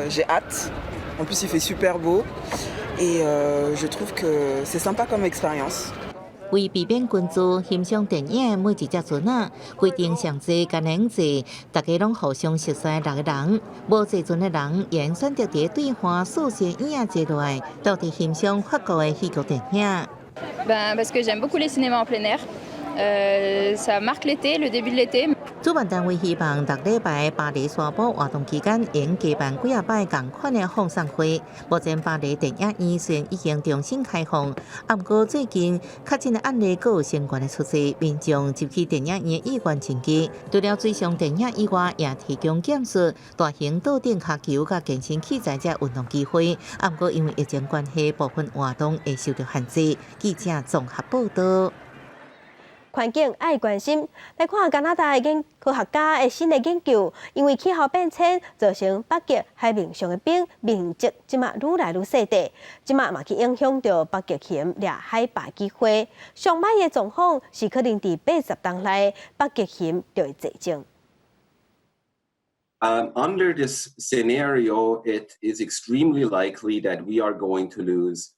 j'ai hâte. En plus, il fait super beau et je trouve que c'est sympa comme expérience. 為避免群聚，欣賞電影的每一隻船仔，規定上濟干焦坐，大家攏互相熟似六個人。無坐船的人，會選擇佇對岸四席椅仔坐落來，鬥陣欣賞法國的戲劇電影。 Ben, parce que j'aime beaucoup les cinémas en plein air. Ça marque l'été, le début de l'été. 主辦單位希望逐禮拜巴黎沙埔活動期間，會舉辦幾仔擺仝款的放送會。目前巴黎電影院雖然已經重新開放，毋過最近確診的案例閣有相關的出現，民眾入去電影院的意願真低。除了水上電影以外，也提供劍術、大型倒轉跤球佮健身器材這運動機會。毋過因為疫情關係，部分活動會受到限制。記者綜合報道。環境愛關心，來看加拿大的科學家的新的研究，因為氣候變遷造成北極海面上的冰面積這馬愈來愈細塊，這馬嘛去影響著北極熊掠海豹機會。上䆀的狀況是可能佇80冬內，北極熊就會絕種。 Under this scenario, it is extremely likely that we are going to lose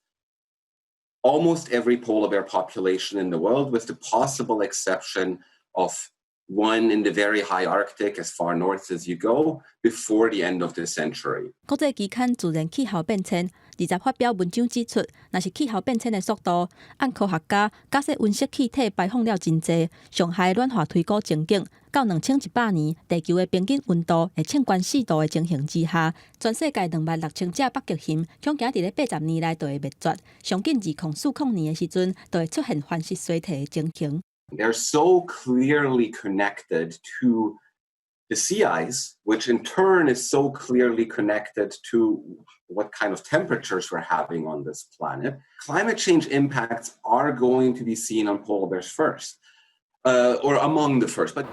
almost every polar bear population in the world, with the possible exception of one in the very high Arctic, as far north as you go, before the end of this century. 國際期刊《自然氣候變遷》20發表文章指出，若是氣候變遷的速度，按科學家假設溫室氣體排放了真濟，上海暖化推估情景，到2100年，地球的平均溫度會衝懸4度的情形之下，全世界26,000隻北極熊，恐驚佇咧80年內就會滅絕。上緊2040年的時陣，就會出現繁殖衰退的情形。 They're so clearly connected to the sea ice, which in turn is so clearly connected to what kind of temperatures we're having on this planet. Climate change impacts are going to be seen on polar bears first, or among the first. But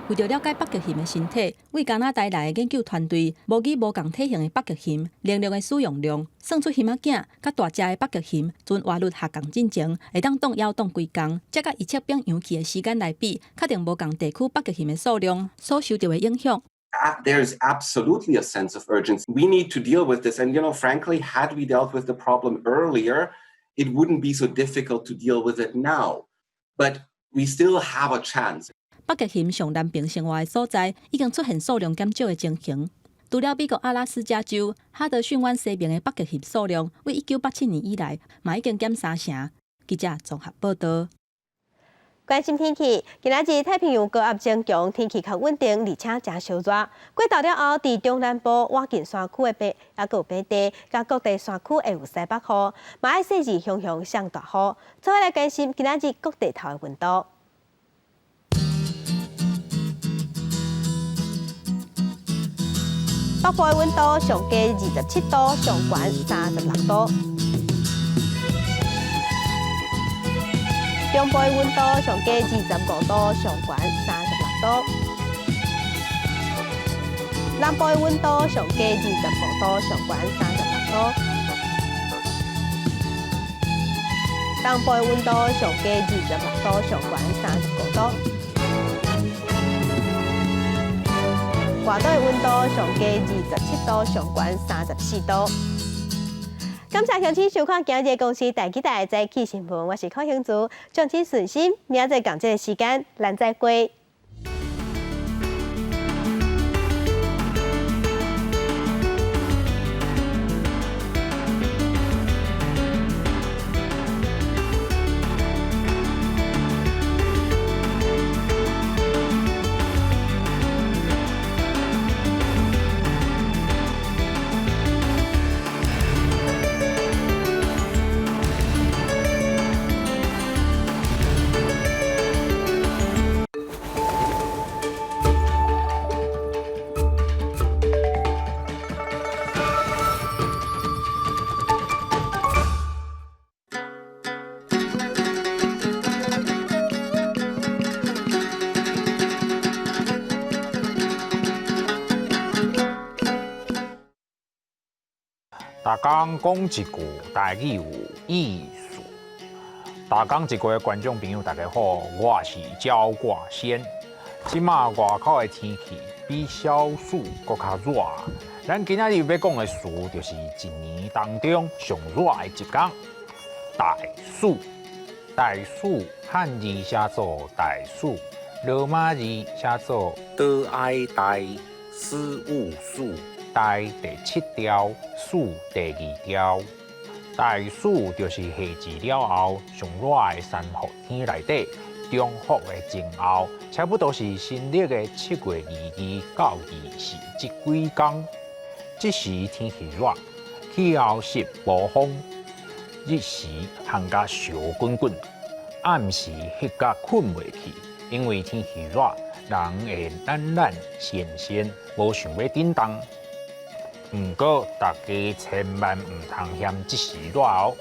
為著了解北極熊的身體，為加拿大來的研究團隊模擬無仝體型的北極熊能量的使用量，算出熊仔囝佮大隻的北極熊存活率下降進前，會當擋枵擋幾工，這佮伊測冰揚起的時間來比，確定無仝地區北極熊的數量所受著的影響。 There's absolutely a sense of urgency. We need to deal with this. And frankly, had we dealt with the problem earlier, it wouldn't be so difficult to deal with it now. But we still have a chance. 北極熊上難瀕生活的所在，已經出現數量減少的情形。除了美國阿拉斯加州哈德遜灣西邊的北極熊數量，為1987年以來，嘛已經減三成。記者綜合報道。關心天氣，今仔日太平洋高壓增強，天氣較穩定，而且誠燒熱。過晝了後，佇中南部、倚近山區的平，抑閣有平地，佮各地山區會有西北雨，嘛愛細緻雄雄上大雨。做伙來關心今仔日各地頭的溫度。北部的溫度上低27度，上懸36度。中部的溫度上低25度，上懸36度。南部的溫度上低25度，上懸36度。東部的溫度上低26度，上懸35度。外島的溫度上低27度，上懸34度。感謝鄉親收看今日公視台語台的早起新聞，我是柯興珠，祝請順心，明仔載仝這个時間，咱再會。逐工講一句台語有意思。逐工一句的觀眾朋友，大家好，我是焦掛先。這馬外口的天氣比小暑閣較熱。咱今仔日欲講的詞，就是一年當中上熱的一工——大暑。大暑漢字寫做大暑，羅馬字寫做多愛大四五暑。大第七條，暑第二條。大暑就是夏至了後上熱的三伏天內底，中伏的前後，差不多是新曆的7月22到24這幾工。這時天氣熱，氣候濕無風，日時烘甲燒滾滾，暗時翕甲睏袂去，因為天氣熱，人會懶懶閒閒，無想欲振動。毋過，大家千萬毋通嫌這時熱哦。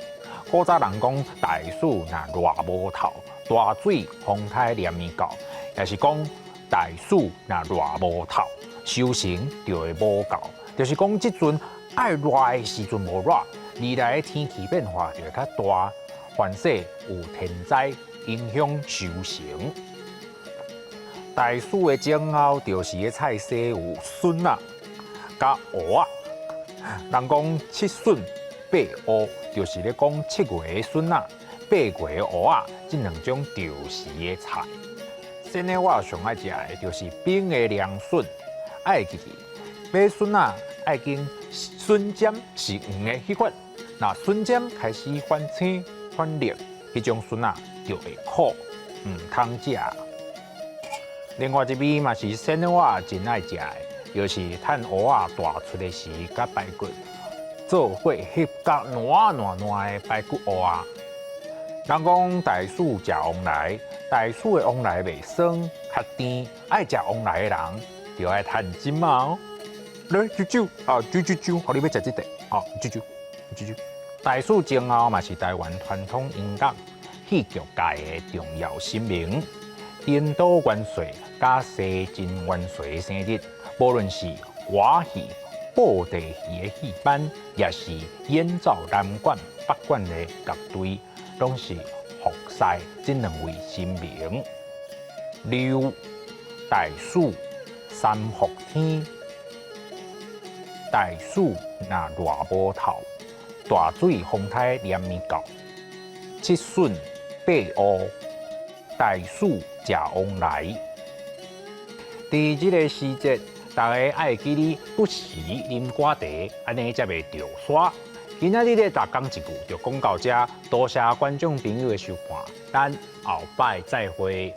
古早人講大暑若熱無透，大水風颱連綿到，也是講大暑若熱無透，收成就會無夠。就是講這陣愛熱的時陣無熱，未來的天氣變化就會較大，凡勢有天災影響收成。大暑的前後，就是个菜色有筍仔佮芋仔。人講七筍八芋，就是咧講7月的筍仔、8月的芋仔，這兩種著時的菜。先呢，我上愛食的就是冰的涼筍，愛記得買筍仔愛揀筍尖是黃的彼款，若筍尖開始反青反綠，彼種筍仔就會苦，毋通食。另外一味嘛是先呢，我真愛食的。就是趁芋仔大出的時，佮排骨做伙翕甲爛爛爛的排骨芋仔。人講大暑食旺來，大暑的旺來袂酸，較甜。愛食旺來的人，就愛趁這馬哦。來，啾啾啊，啾啾啾，予你欲食這塊，哦，啾啾啾啾。大暑前後嘛是台灣傳統音樂戲劇界的重要神明，顛倒元帥佮西進元帥的生日。無論是歌戲、布袋戲的戲班，也是演奏南管、北管的樂隊，攏是服侍這兩位神明。六大暑三伏天，大暑若熱無透，大水風颱連綿到，七筍八芋，大暑食旺來。佇這个時節，大家愛記得不時啉寡茶，按呢才袂著沙。今仔日的逐工一句就講到這，多謝觀眾朋友的收看，咱後擺再會。